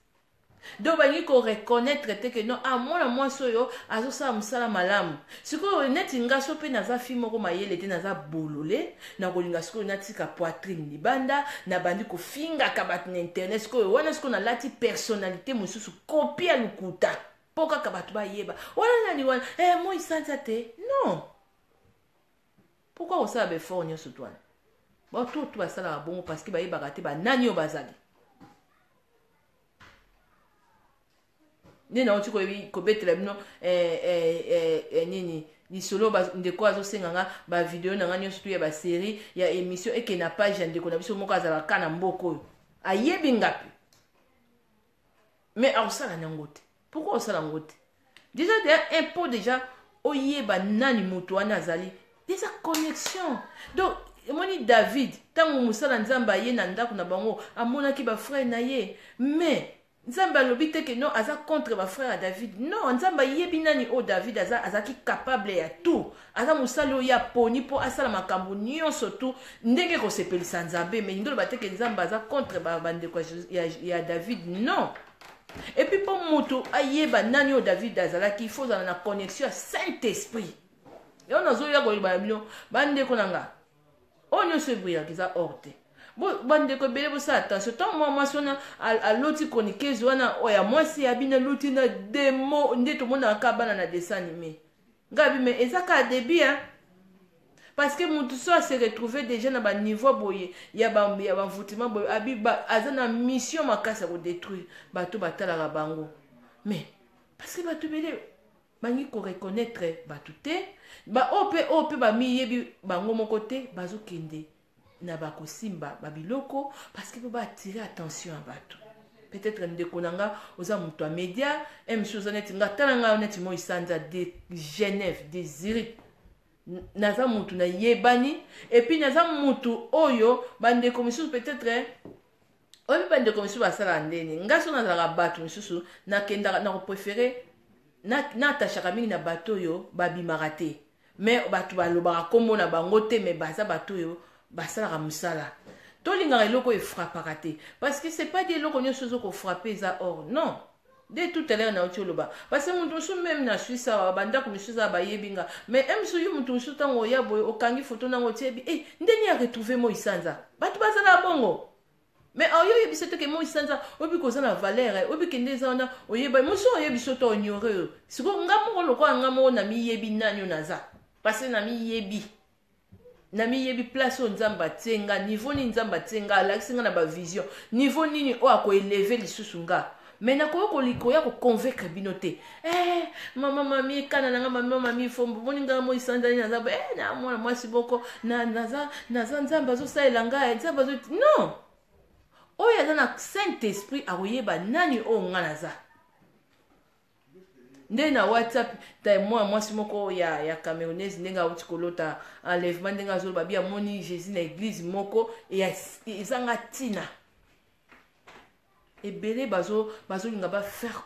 donc balingi koreconnaître te ke non, ah, mwana mwasi oyo azosala mosala malamu. Sikoyo neti nga so mpe naza fille moko mayele te, naza bolole, nakolinga sikoyo natika poitrine libanda, nabandi kofingaka bato na internet. Sikoyo wana sikoyo nalati personnalité mosusu, copie ya lokuta, mpo kaka bato bayeba wana nani wana moi sanza te. Non, pourquoi kosala baeffort nyonso to wana? Bato to basalaka bongo parce que bayebaka te banani oyo bazali. Nde nauti kobetela bino nini lisolo. Ndeko azosenga nga bavideo na nga nyonso tu ya basérie ya émission eke na page ya ndeko na biso moko azalaka na mboka oyo, ayebi nga mpe, mais akosala yango te. Pourquoi osala yango te? Déjà de un po déjà oyeba nani moto wana azali, eza connexion. Donc emoni David, ntango mosala Nzambe aye na ndako na bango, amonaki bafrère na ye, mais Nzambe alobi te ke non, aza contre bafrère ya David. Non, Nzambe ayebi nani oyo David aza, azalaki capable ya tout, aza mosali oyo aponi mpo asala makambo nyonso tu ndenge kosepelisa Nzambe. Mais lingi oloba te ke Nzambe aza contre bandeko ya David, non. Et puis mpo moto ayeba nani oyo David azalaki, il faut ozala na connexion ya Saint Esprit. Yango nazoya koyeba na bino, bandeko na nga, oyo nyonso ebrillaka eza or te. Bandeko ebele, bosala attention. Ntango mwa mwasi wana aloti chroniqueuse wana oyo ya mwasi ya bino, aloti na demo nde tomonaka bana na dessin animé. Ngai bi, mais eza kaka début, hein? Parce que motu so ase retrouve déjà na baniveau boye ya bamvutima boye, abi aza na mission makasi ya kodétruire bato batalaka bango. Mais parce que bato ebele bangi koreconnaître bato te, baoyo mpe oyo mpe bamiyebi bango moko te, bazokende na bakosimba babiloko parce que mpo baatire attention ya bato. Peut-être ndeko na nga oza moto ya média, msi oza neti nga, tala ngai neti moi sanza de Genève, de Zurich. Naza mutu nayebani, et puis naza mutu oyo bandeko misusu peut-être oyebi, bandeko misusu basalaka ndeni. Ngai so nazalaka bato misusu, nakendaka na kopréférer natachaka mingi na bato oyo babimaka te, mais bato balobaka nkombo na bango te, mais baza bato oyo basalaka mosala. Tolingaka eloko oyo efrappaka te, parce que c'est pas dit eloko nyonso ozo kofrapper eza or. Non, nde tout à l'heure nauti oloba, parce que moto mosusu, même na Suisse awa, bandako misusu awa bayebi nga, mais e mosusu yo, moto mosusu, ntango oya boye, okangi foto nango, otiebi e ndeni ya retrouve moi sanza. Bato bazala bongo, mais oyo oyebi so teke moi sanza, oyebi koza na valeur, oyebi kende eza wana, oyeba mosu oyebi so to ignore oyo. Sikoyo nga moko, lokola nga moko namiyebi nani oyo naza, parce que namiyebi, namiyebi place oyo Nzambe atie nga, niveau nini Nzambe atie nga, alakisi nga na bavision, niveau nini oyo akoélever lisusu nga. Mais nakoki koya koconvaincre bino te: eh, mama mami ekana na nga, mama mami fombo, boni nga moi sanzani naza boye, eh, na mwana mwasi moko naza, naza Nzambe azosalela ngai, Nzambe azo. Non, oyo aza na Saint Esprit akoyeba nani oyo nga naza. Nde na WhatsApp ta mwana mwasi moko ya Camerounaise, ndenge awuti kolota enlèvement, ndenge azoloba bi amoni Jésus na église moko, ezanga ntina. Ebele bazolinga bafaire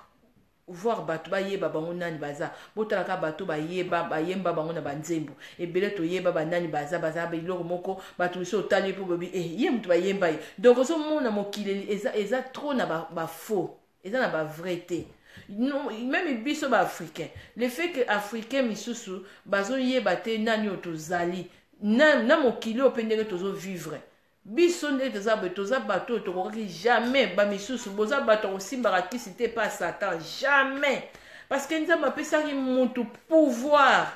voir bato bayeba bango nani baza. Botalaka bato bayeba, bayemba bango na banzembo ebele, toyeba banani baza. Baza biloko moko, bato mosusu otali mpo bobi eh, ye moto bayemba ye. Donc ozomona mokili eza trop na bafaux, eza na bavrai te. Non, même biso baafricain, le fait que Africain misusu bazoyeba te nani oyo tozali na mokili oyo mpe ndenge tozovivre. Biso nde toza boye, toza bato oyo tokokaki jamais. Bamisusu boza bato kosimbaka kisi te pa Satan, jamais, parce que Nzambe apesaki mutu pouvoir.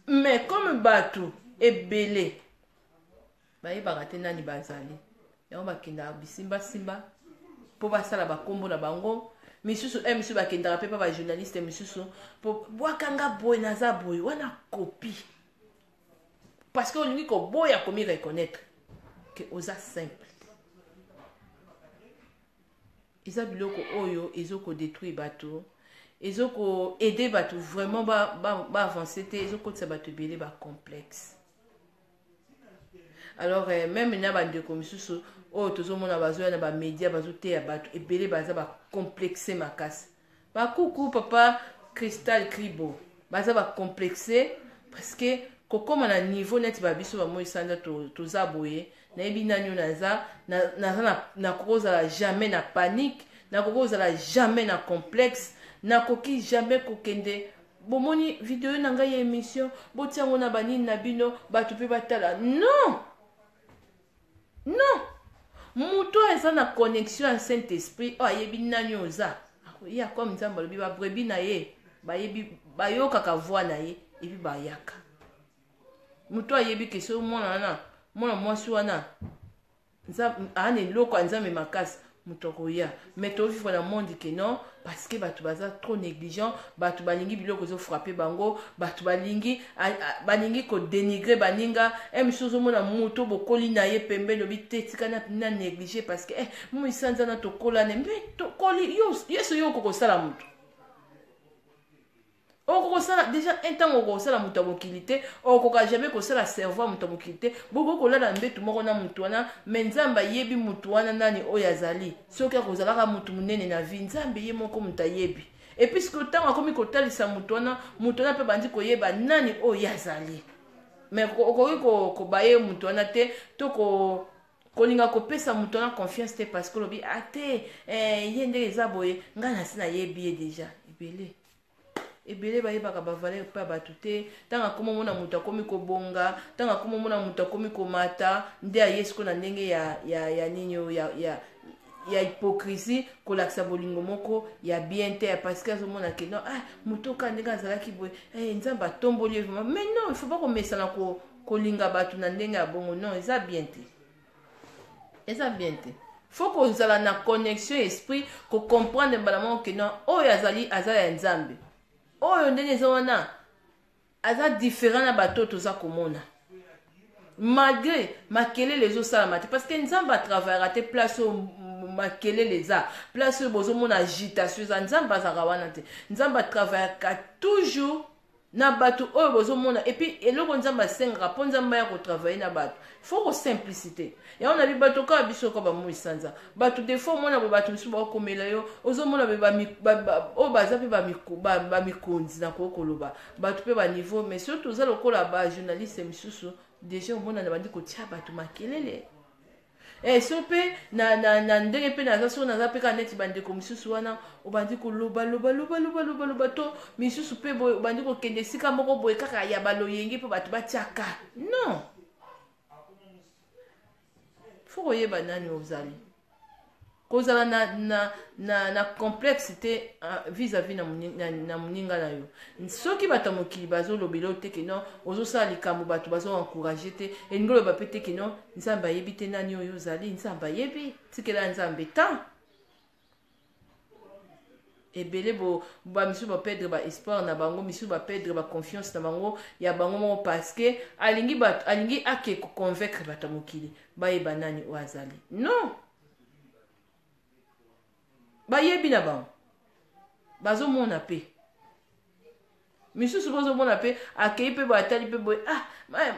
Mais comme bato ebele bayebaka te nani bazali, yango bakendaka bisimbasimba mpo basala bakombo na bango. Misusu e misusu bakendaka mpe mpa bajournaliste misusu mpo bwakanga boye, naza boye wana, copie, parce que olingi koboya komi reconnaître ke oza simple. Eza biloko oyo ezokodétruire bato, ezokoaider bato vraiment baavance te, ezokotisa bato ebele bacomplexe. Alors même na bandeko misusu oyo tozomona bazoya na bamédia, bazoteya bato ebele, baza bacomplexe makasi. Bakuku papa Cristal Cribo baza bacomplexe, parce que kokóma na niveau neti babiso bamoi sanza toza boye, nayebi nani oyo naza. Naza, nakoki kozala jamais na panique, nakoki kozala jamais na complexe, nakoki jamais kokende bomoni video na ngai ya émission, botia yango na banini na bino, bato mpe batala. Non, non, moto oyo eza na connexion ya Saint Esprit, oyo ayebi nani oza, akoya comme Nzambe alobi, babrebis na ye bayebi, bayokaka voix na ye et puis bayaka. Moto ayebi ke soki mwana wana, mwana mwasi wana aa na eloko ya Nzambe makasi, moto akoya. Mais tovivre na monde ke non, parce que bato baza trop négligent, bato balingi biloko ezofrapper bango, bato balingi kodénigrer baninga. E mosusu ozomona moto bokoli na ye pembeni, obi te, tika na néglige, parce que eh, moisanza na tokolane. Mais tokoli yeso, yo okokosala moto, okokosala déjà ntango okosala moto ya mokili te, okoka jamais kosala cerveau ya moto ya mokili te. Bokoki kolala mbetu moko na motu wana, mais Nzambe ayebi motu wana nani oyo azali. Soki akozalaka motu monene na vie, Nzambe ye moko moto ayebi. Et puisque ntango akomi kotalisa motu wana, motu wana mpe bandi koyeba nani oyo azali. Mais okoki kobaye motu wana te to kolinga kopesa moto wana confiance te, parce que olobi ate eh, ye ndenge eza boye, ngai nasi nayebi ye déjà. Ebele ebele bayebaka bavaleur mpe ya bato te. Ntango akómi omona moto akómi kobonga, ntango akómi omona moto akómi komata, nde aye sikoyo na ndenge ya nini oyo ya hypocrisie, kolakisa bolingo moko ya bien te, parce que azomona ke non, ah, moto oka ndenge azalaki boye, eh, Nzambe atomboli ye vraiment. Mais non, il faut pas komesana kolinga bato na ndenge ya bongo. Non, eza bien te, eza bien te. Faut kozala na connexion esprit, kocomprendre mbala moko ke non, oyo azali aza ya Nzambe, oyo ndenge eza wana aza différent na bato oyo toza komona, malgré makelele ezosalama te, parce que Nzambe atravaillaka te place oyo makelele eza, place oyo bozomona agitation eza. Nzambe azalaka wana te. Nzambe atravaillaka toujours. Na bato oyo bozomona, et puis eloko Nzambe asengaka mpo Nzambe aya kotravailler na bato, faut kosimplicité yango na bi bato kaka biso ka bamoi sanza bato. Des fois omona bo bato mosusu baokomela yo, ozomona oyo baza mpe bamikonzi na koki koloba bato mpe baniveau, mais surtout oza lokola bajournaliste misusu, déjà omona na bandi kotia bato makelele. So mpe na ndenge mpe naza, so naza mpe kaka neti bandeko misusu wana, obandi koloba loba loba loba loba loba, to misusu mpe boye, obandi kokende esika moko boye kaka ya baloyenge mpo bato batiaka. Non, faut koyeba nani ozali, kozala na complexe te vis-à-vis na moninga na yo. Soki bato ya mokili bazolobela yo te ke non, ozosala likambo, bato bazoencourager te, elingi oloba mpe te ke non, Nzambe ayebi te nani oyo ozali. Nzambe ayebi, tikela Nzambe temps. Ebele bo bamisusu baperdre baespoir na bango, misusu baperdre baconfiance na bango ya bango moko, parce que alingi bato, alingi ake koconvaincre bato ya mokili bayeba nani oyo azali. Non, bayebi na bango, bazomona mpe misusu bozomona mpe akei mpe boye, atali mpe boye: "Ah,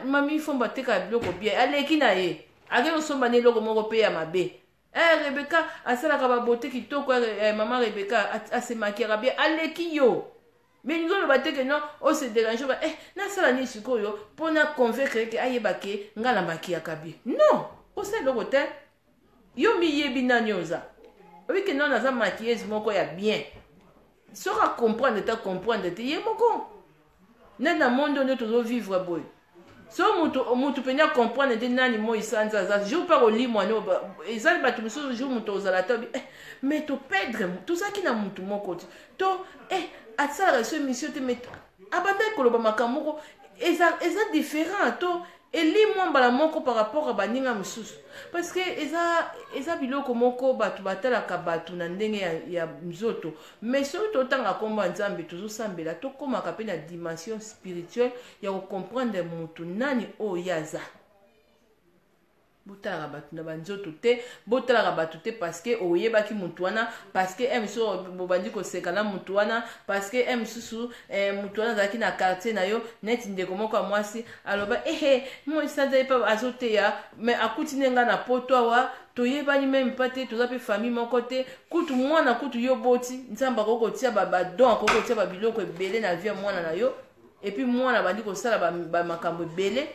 mami Fomba atekaka biloko bien." Aleki na ye, akei kosomba na eloko moko mpe ya mabe. Rebeka asalaka babote kitoko, mama Rebeka asemakiaka bien. Aleki yo, mais lingi oloba te ke non, ose dérange ba nasala nini sikoyo mpo na convaincre ke ayeba ke nga na makiaka bien. Non, osala eloko te. Yo miyebi nani oza, oyebi ke non, naza maquilleuse moko ya bien. Soki acomprendre te, acomprendre te ye moko. Nde na monde oyo nde tozovivre boye, so mutu mpenza acomprendre te nani moi sanza aza, jour mpe kolimwa no ezali bato mosusu. Jour moto ozala te, mais toperdre, tozalaki na mutu moko te, to asalaka so émission te, mais abandaki koloba makambo moko eza différent, to elimwa mbala moko par rapport a baninga mosusu, parce que eza biloko moko bato batalaka bato na ndenge ya nzoto. Mais soki totanga nkombo ya Nzambe, tozosambela, tokómaka mpe na dimension spirituelle ya kocomprendre motu nani oyo ye aza. Botalaka bato na banzoto te, botalaka bato te parce que oyebaki motu wana, parce que mosusu bobandi koseka na motu wana, parce que mosusu motu wana azalaki na quartier na yo. Neti ndeko moko ya mwasi aloba: "Ehe, mosanza ye mpe azoteya, mais akuti nde nga na poto awa, toyebani même pas te, toza mpe famille moko te." Kutu mwana kutu yo boti, Nzambe akoki kotia badon, akoki kotia babiloko ebele na vie ya mwana na yo, et puis mwana abandi kosala bamakambo ebele.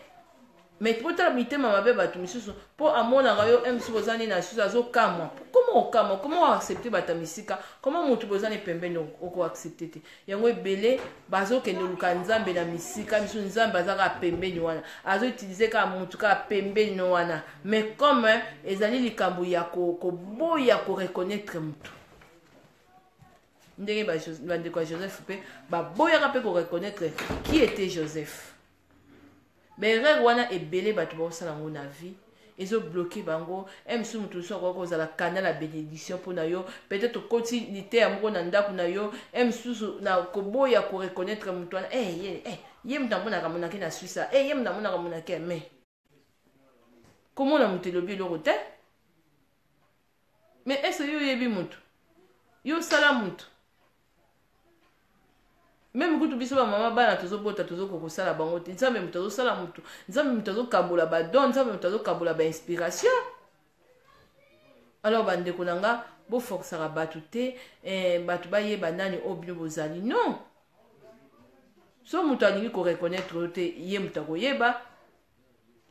Mais potala mitema mabe bato misusu, mpo amonaka yo mosusu boza nini na susu, azokamwa. Koma okamwa, koma oaccepter bato ya misika, koma motu boza ni pembeni, okoaccepter te. Yango ebele bazokende oluka Nzambe na misika misusu. Nzambe aza kaka pembeni wana, azoutiliser kaka motu kaka pembeni wana. Mais comme ezali likambo ya koboya koreconnaître motu, ndenge bandeko ya Joseph mpe baboyaka mpe koreconnaître qui était Joseph. Baerreur wana ebele bato baosala yango na vie, ezobloquer bango. Mosusu moto mosusu akoki kozala canal ya bénédiction mpo na yo. Peut-être okoti liteya moko na ndako na yo, mosusu na koboya koreconnaître moto wana: "Ye moto amonaka monake na Suisse, ye moto amonaka monake." Mais komona moto elobi eloko te. Mais ese yo oyebi moto, yo osala moto? Même kutu biso bamama, bana tozobota, tozokoka kosala bango te. Nzambe moto azosala motu, Nzambe moto azokabola badon, Nzambe moto azokabola bainspiration. Alors bandeko na nga, boforçaka bato te, bato bayeba nani oyo bino bozali. Non, so moto alingi koreconnaître yo te, ye moto akoyeba.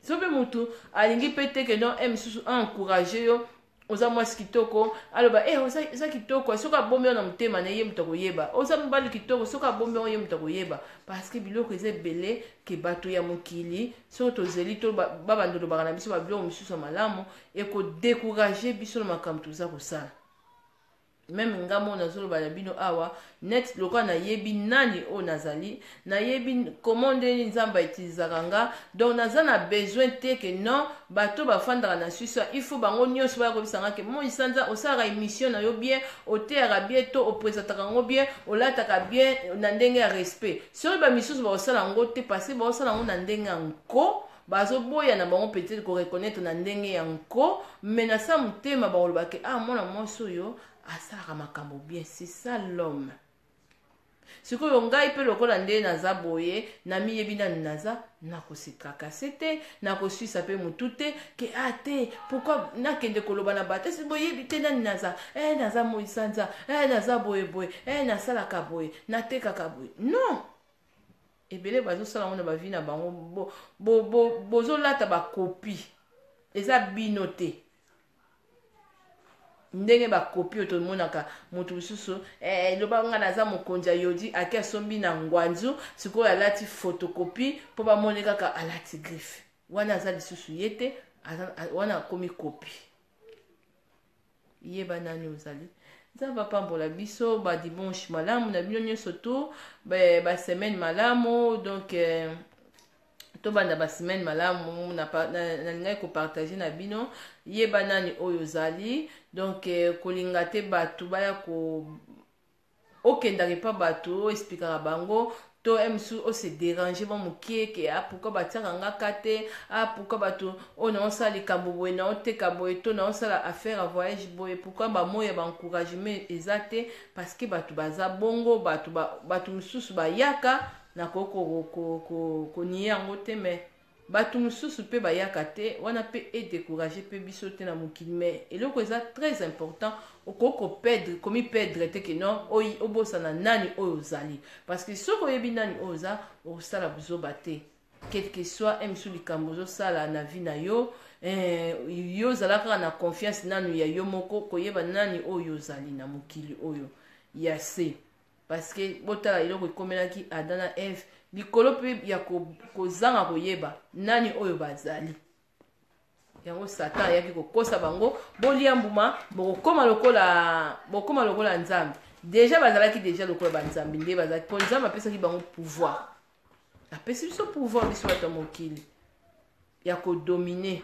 So mpe motu alingi mpe te ke non, mosusu aencourager yo: "Oza mwasi kitoko," aloba: "Oza kitoko." Soki abombi yo na motema na ye, moto akoyeba. "Oza mobali kitoko." Soki abombi yango, ye moto akoyeba, parce que biloko eza ebele ke bato ya mokili, soki tozeli to babanda olobaka na biso babiloko mosusu ya malamu, ekodécourager biso na makambo toza kosala. Même nga mo nazoloba na bino awa, net lokola nayebi nani oyo nazali, nayebi komo ndeni Nzambe autilisaka nga, donc naza na besoin te ke non, bato bafandaka na Suisse, il faut bango nyonso baya koyebisa nga ke moi sanza osalaka émission na yo bien, oteyaka bien, to oprésentaka yango bien, olataka bien na ndenge ya respect. Soki bamisusu bakosala yango te, parce que bakosala yango na ndenge ya nko, bazoboya na bango peut-être koreconnaître na ndenge ya nko, mais na sa motema bakolobake: "Ah, mwana mwasi oyo asalaka makambo bien." C'est ça l'homme. Sikoyo ngai mpe lokola nde naza boye, namiyebi nani naza, nakose tracasser te, nakoswisa mpe motu te ke a ah, te pourquoi nakende koloba na bato esi boyebi te nani naza, eh, naza moi sanza, eh, naza boye boye, eh, nasalaka boye, natekaka boye. Non, ebele bazosala yango na bavi na bango, bozolata bo, bo, bakopi eza bino te. Ndenge bakopi oyo tomonaka moto mosusu, eh, loba nga naza mokonzi ya yodi, ake asombi na ngwanzu, sikoyo alati photocopie mpo bamoni kaka alati griffe wana, aza lisusu ye te, wana akomi kopi. Yeba nani ozali. Nzambe apambola biso. Badimanche malamu na bino nyonso tu, basemaine malamu. Donc eh, tobanda basemaine malamu. Nalingaki kopartage na bino yeba nani oyo ozali. Donc eh, kolinga te bato baya ko okendaka epa bato oexplikaka bango to mosusu ose déranger mwa mokie ke ah, pourquoi batiaka nga ka te, ah, pourquoi bato oyo naosala likambo boye, naoteka boye to naosala affaire ya voyage boye, pourquoi bamoyi ya baencouragement eza te? Parce que bato baza bongo, bato bato mosusu bayaka, nakoki konier yango te, mais bato mosusu mpe bayaka te. Wana mpe edécourage mpe biso te na mokili. Mais eloko eza très important, okoki koperdre, komiperdre te ke non, obosana nani oyo ozali, parce que soki oyebi nani oyo oza, okosala buzoba te. Quel que soit mosusu likambo ozosala na vie na yo, yo ozala kaka na confiance nanu ya yo moko, koyeba nani oyo ozali na mokili oyo ya se. Parce que botala eloko ekomelaki Adam na Eve likolo mpe ya kozanga koyeba nani oyo bazali. Yango Satan ayaki kokosa bango: bolia mbuma, bokokoma lokola, bokoma lokola Nzambe. Déjà bazalaki déjà lokola banzambe nde bazalaki, mpo Nzambe apesaki bango pouvoir. Apesi biso pouvoir, biso bato ya mokili, ya kodominer.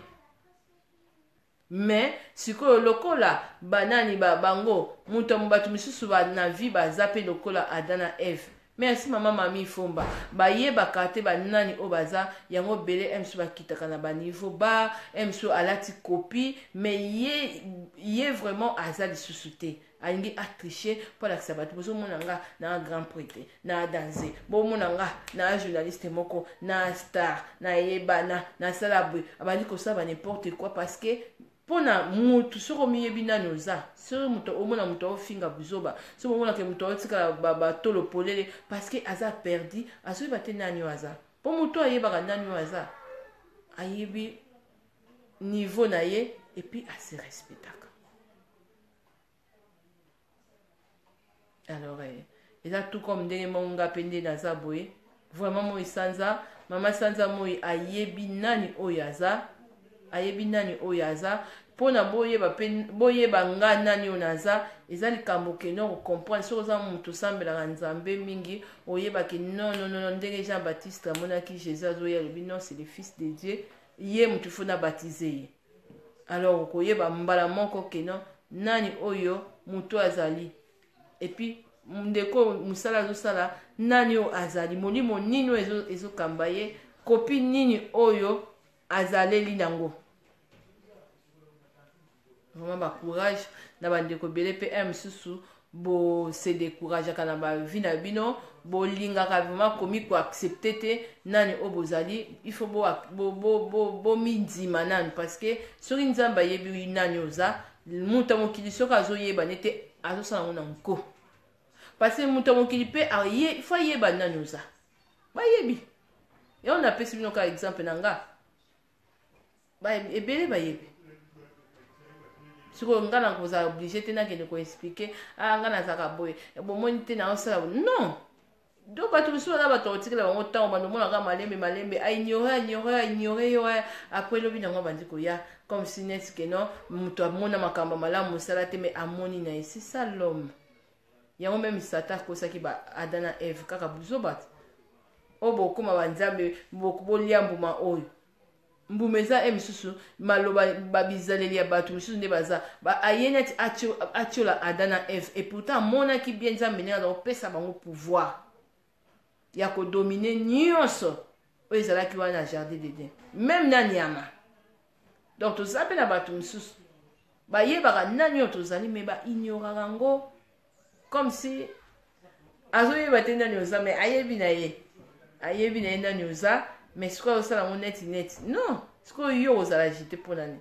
Mais sikoyo lokola banani ba bango moto ya bato misusu ba na vie baza mpe lokola Adam na Eve. Merci mama Mami Fomba. Bayebaka te banani oyo baza. Yango bele mosusu bakitaka na baniveau ba mosusu alati copie, mais ye, ye vraiment aza lisusu te. Alingi atriche mpo alakisa bato: bozomona nga na grand prêtre na danse, bomona nga na journaliste moko na star, nayebana, nasala boye. Abandi kosala ba n'importe quoi, parce que mpona mutu soki omiyebi nani oza, soki moto omona moto aofinga buzoba, soki omonaka moto aotikala batolo polele, parce que aza perdu, azoyeba te nani oyo aza. Mpo moto ayebaka nani oyo aza, ayebi niveau na ye et puis ase respectaka. Alors eza tout comme ndenge moko nga mpe nde naza boye. Vraiment, moi sanza, mama sanza, moi ayebi nani oyo aza, ayebi nani oyo aza. Mpona boyeba mpe boyeba nga nani oyo naza, eza likambo kende kocomprendre. Soki oza moto osambelaka Nzambe mingi, oyebaki non, non, non. Ndenge Jean Baptiste amonaki Jésus azoya, alobi: non, c'est le Fils de Dieu, ye motu fo na baptise ye. Alors okoyeba mbala moko ke non, nani oyo moto azali, et puis ndeko mosala azosala, nani oyo azali, molimo nini oyo ezokamba ye, kopi nini oyo azaleli nango. Vraiment, bacourage na bandeko ebele mpe un mosusu bose décourageaka na bavie na bino, bolingaka vraiment komi koaccepter te nani oyo bozali. Il faut bomindima nanu, parce que soki Nzambe ayebi nani oza, moto ya mokili soki azoyeba nete azosala yango na nko, parce que moto ya mokili mpe faut ayeba nani oza. Bayebi yango. Napesi bino kaka exemple na nga, ebele bayebi. Sikoyo nga na kozala obligé te nakende koexpliquer: ah, nga nazalaka boye, bomoni te naosala. Non. Donc bato mosusu baza bato kotikela bango ntango, bando omonaka malembe malembe, aignore, aignore, aignore yo. Après elobi nango abandi koya comme si neti ke non, moto amona makambo malamu mosala te, mais amoni na ye. C'est ça l'homme. Yango même Satan akosaki ba Adam na Eve kaka buzoba oyo: bokóma banzambe, bolia mbuma oyo. Mbuma eza e misusu maloba babizaleli ya bato misusu nde baza aye neti atiola Adam na Eve. Et pourtant amonaki bien Nzambe ndenge aza kopesa bango pouvoir ya kodominer nyonso oyo ezalaki wana na jardin d'Eden, même na nyama. Donc toza mpe na bato mosusu bayebaka nani oyo tozali, mais baignoraka yango comme si Azoyeba te nani oza, mais ayebi na ye, ayebi na ye nani oza, mais sikoyo azosala yango neti neti non. Sikoyo yo ozala agité mpo nani?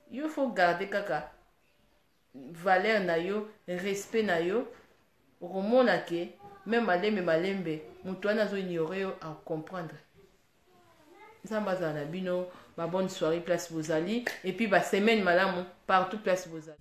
Yo faut garder kaka valeur na yo, respect na yo. Okomona ke même malembe malembe, moto wana azoignore yo, acomprendre. Nzambe azala na bino. Babonne soirée place bozali, et puis basemaine malamu partout place bozali.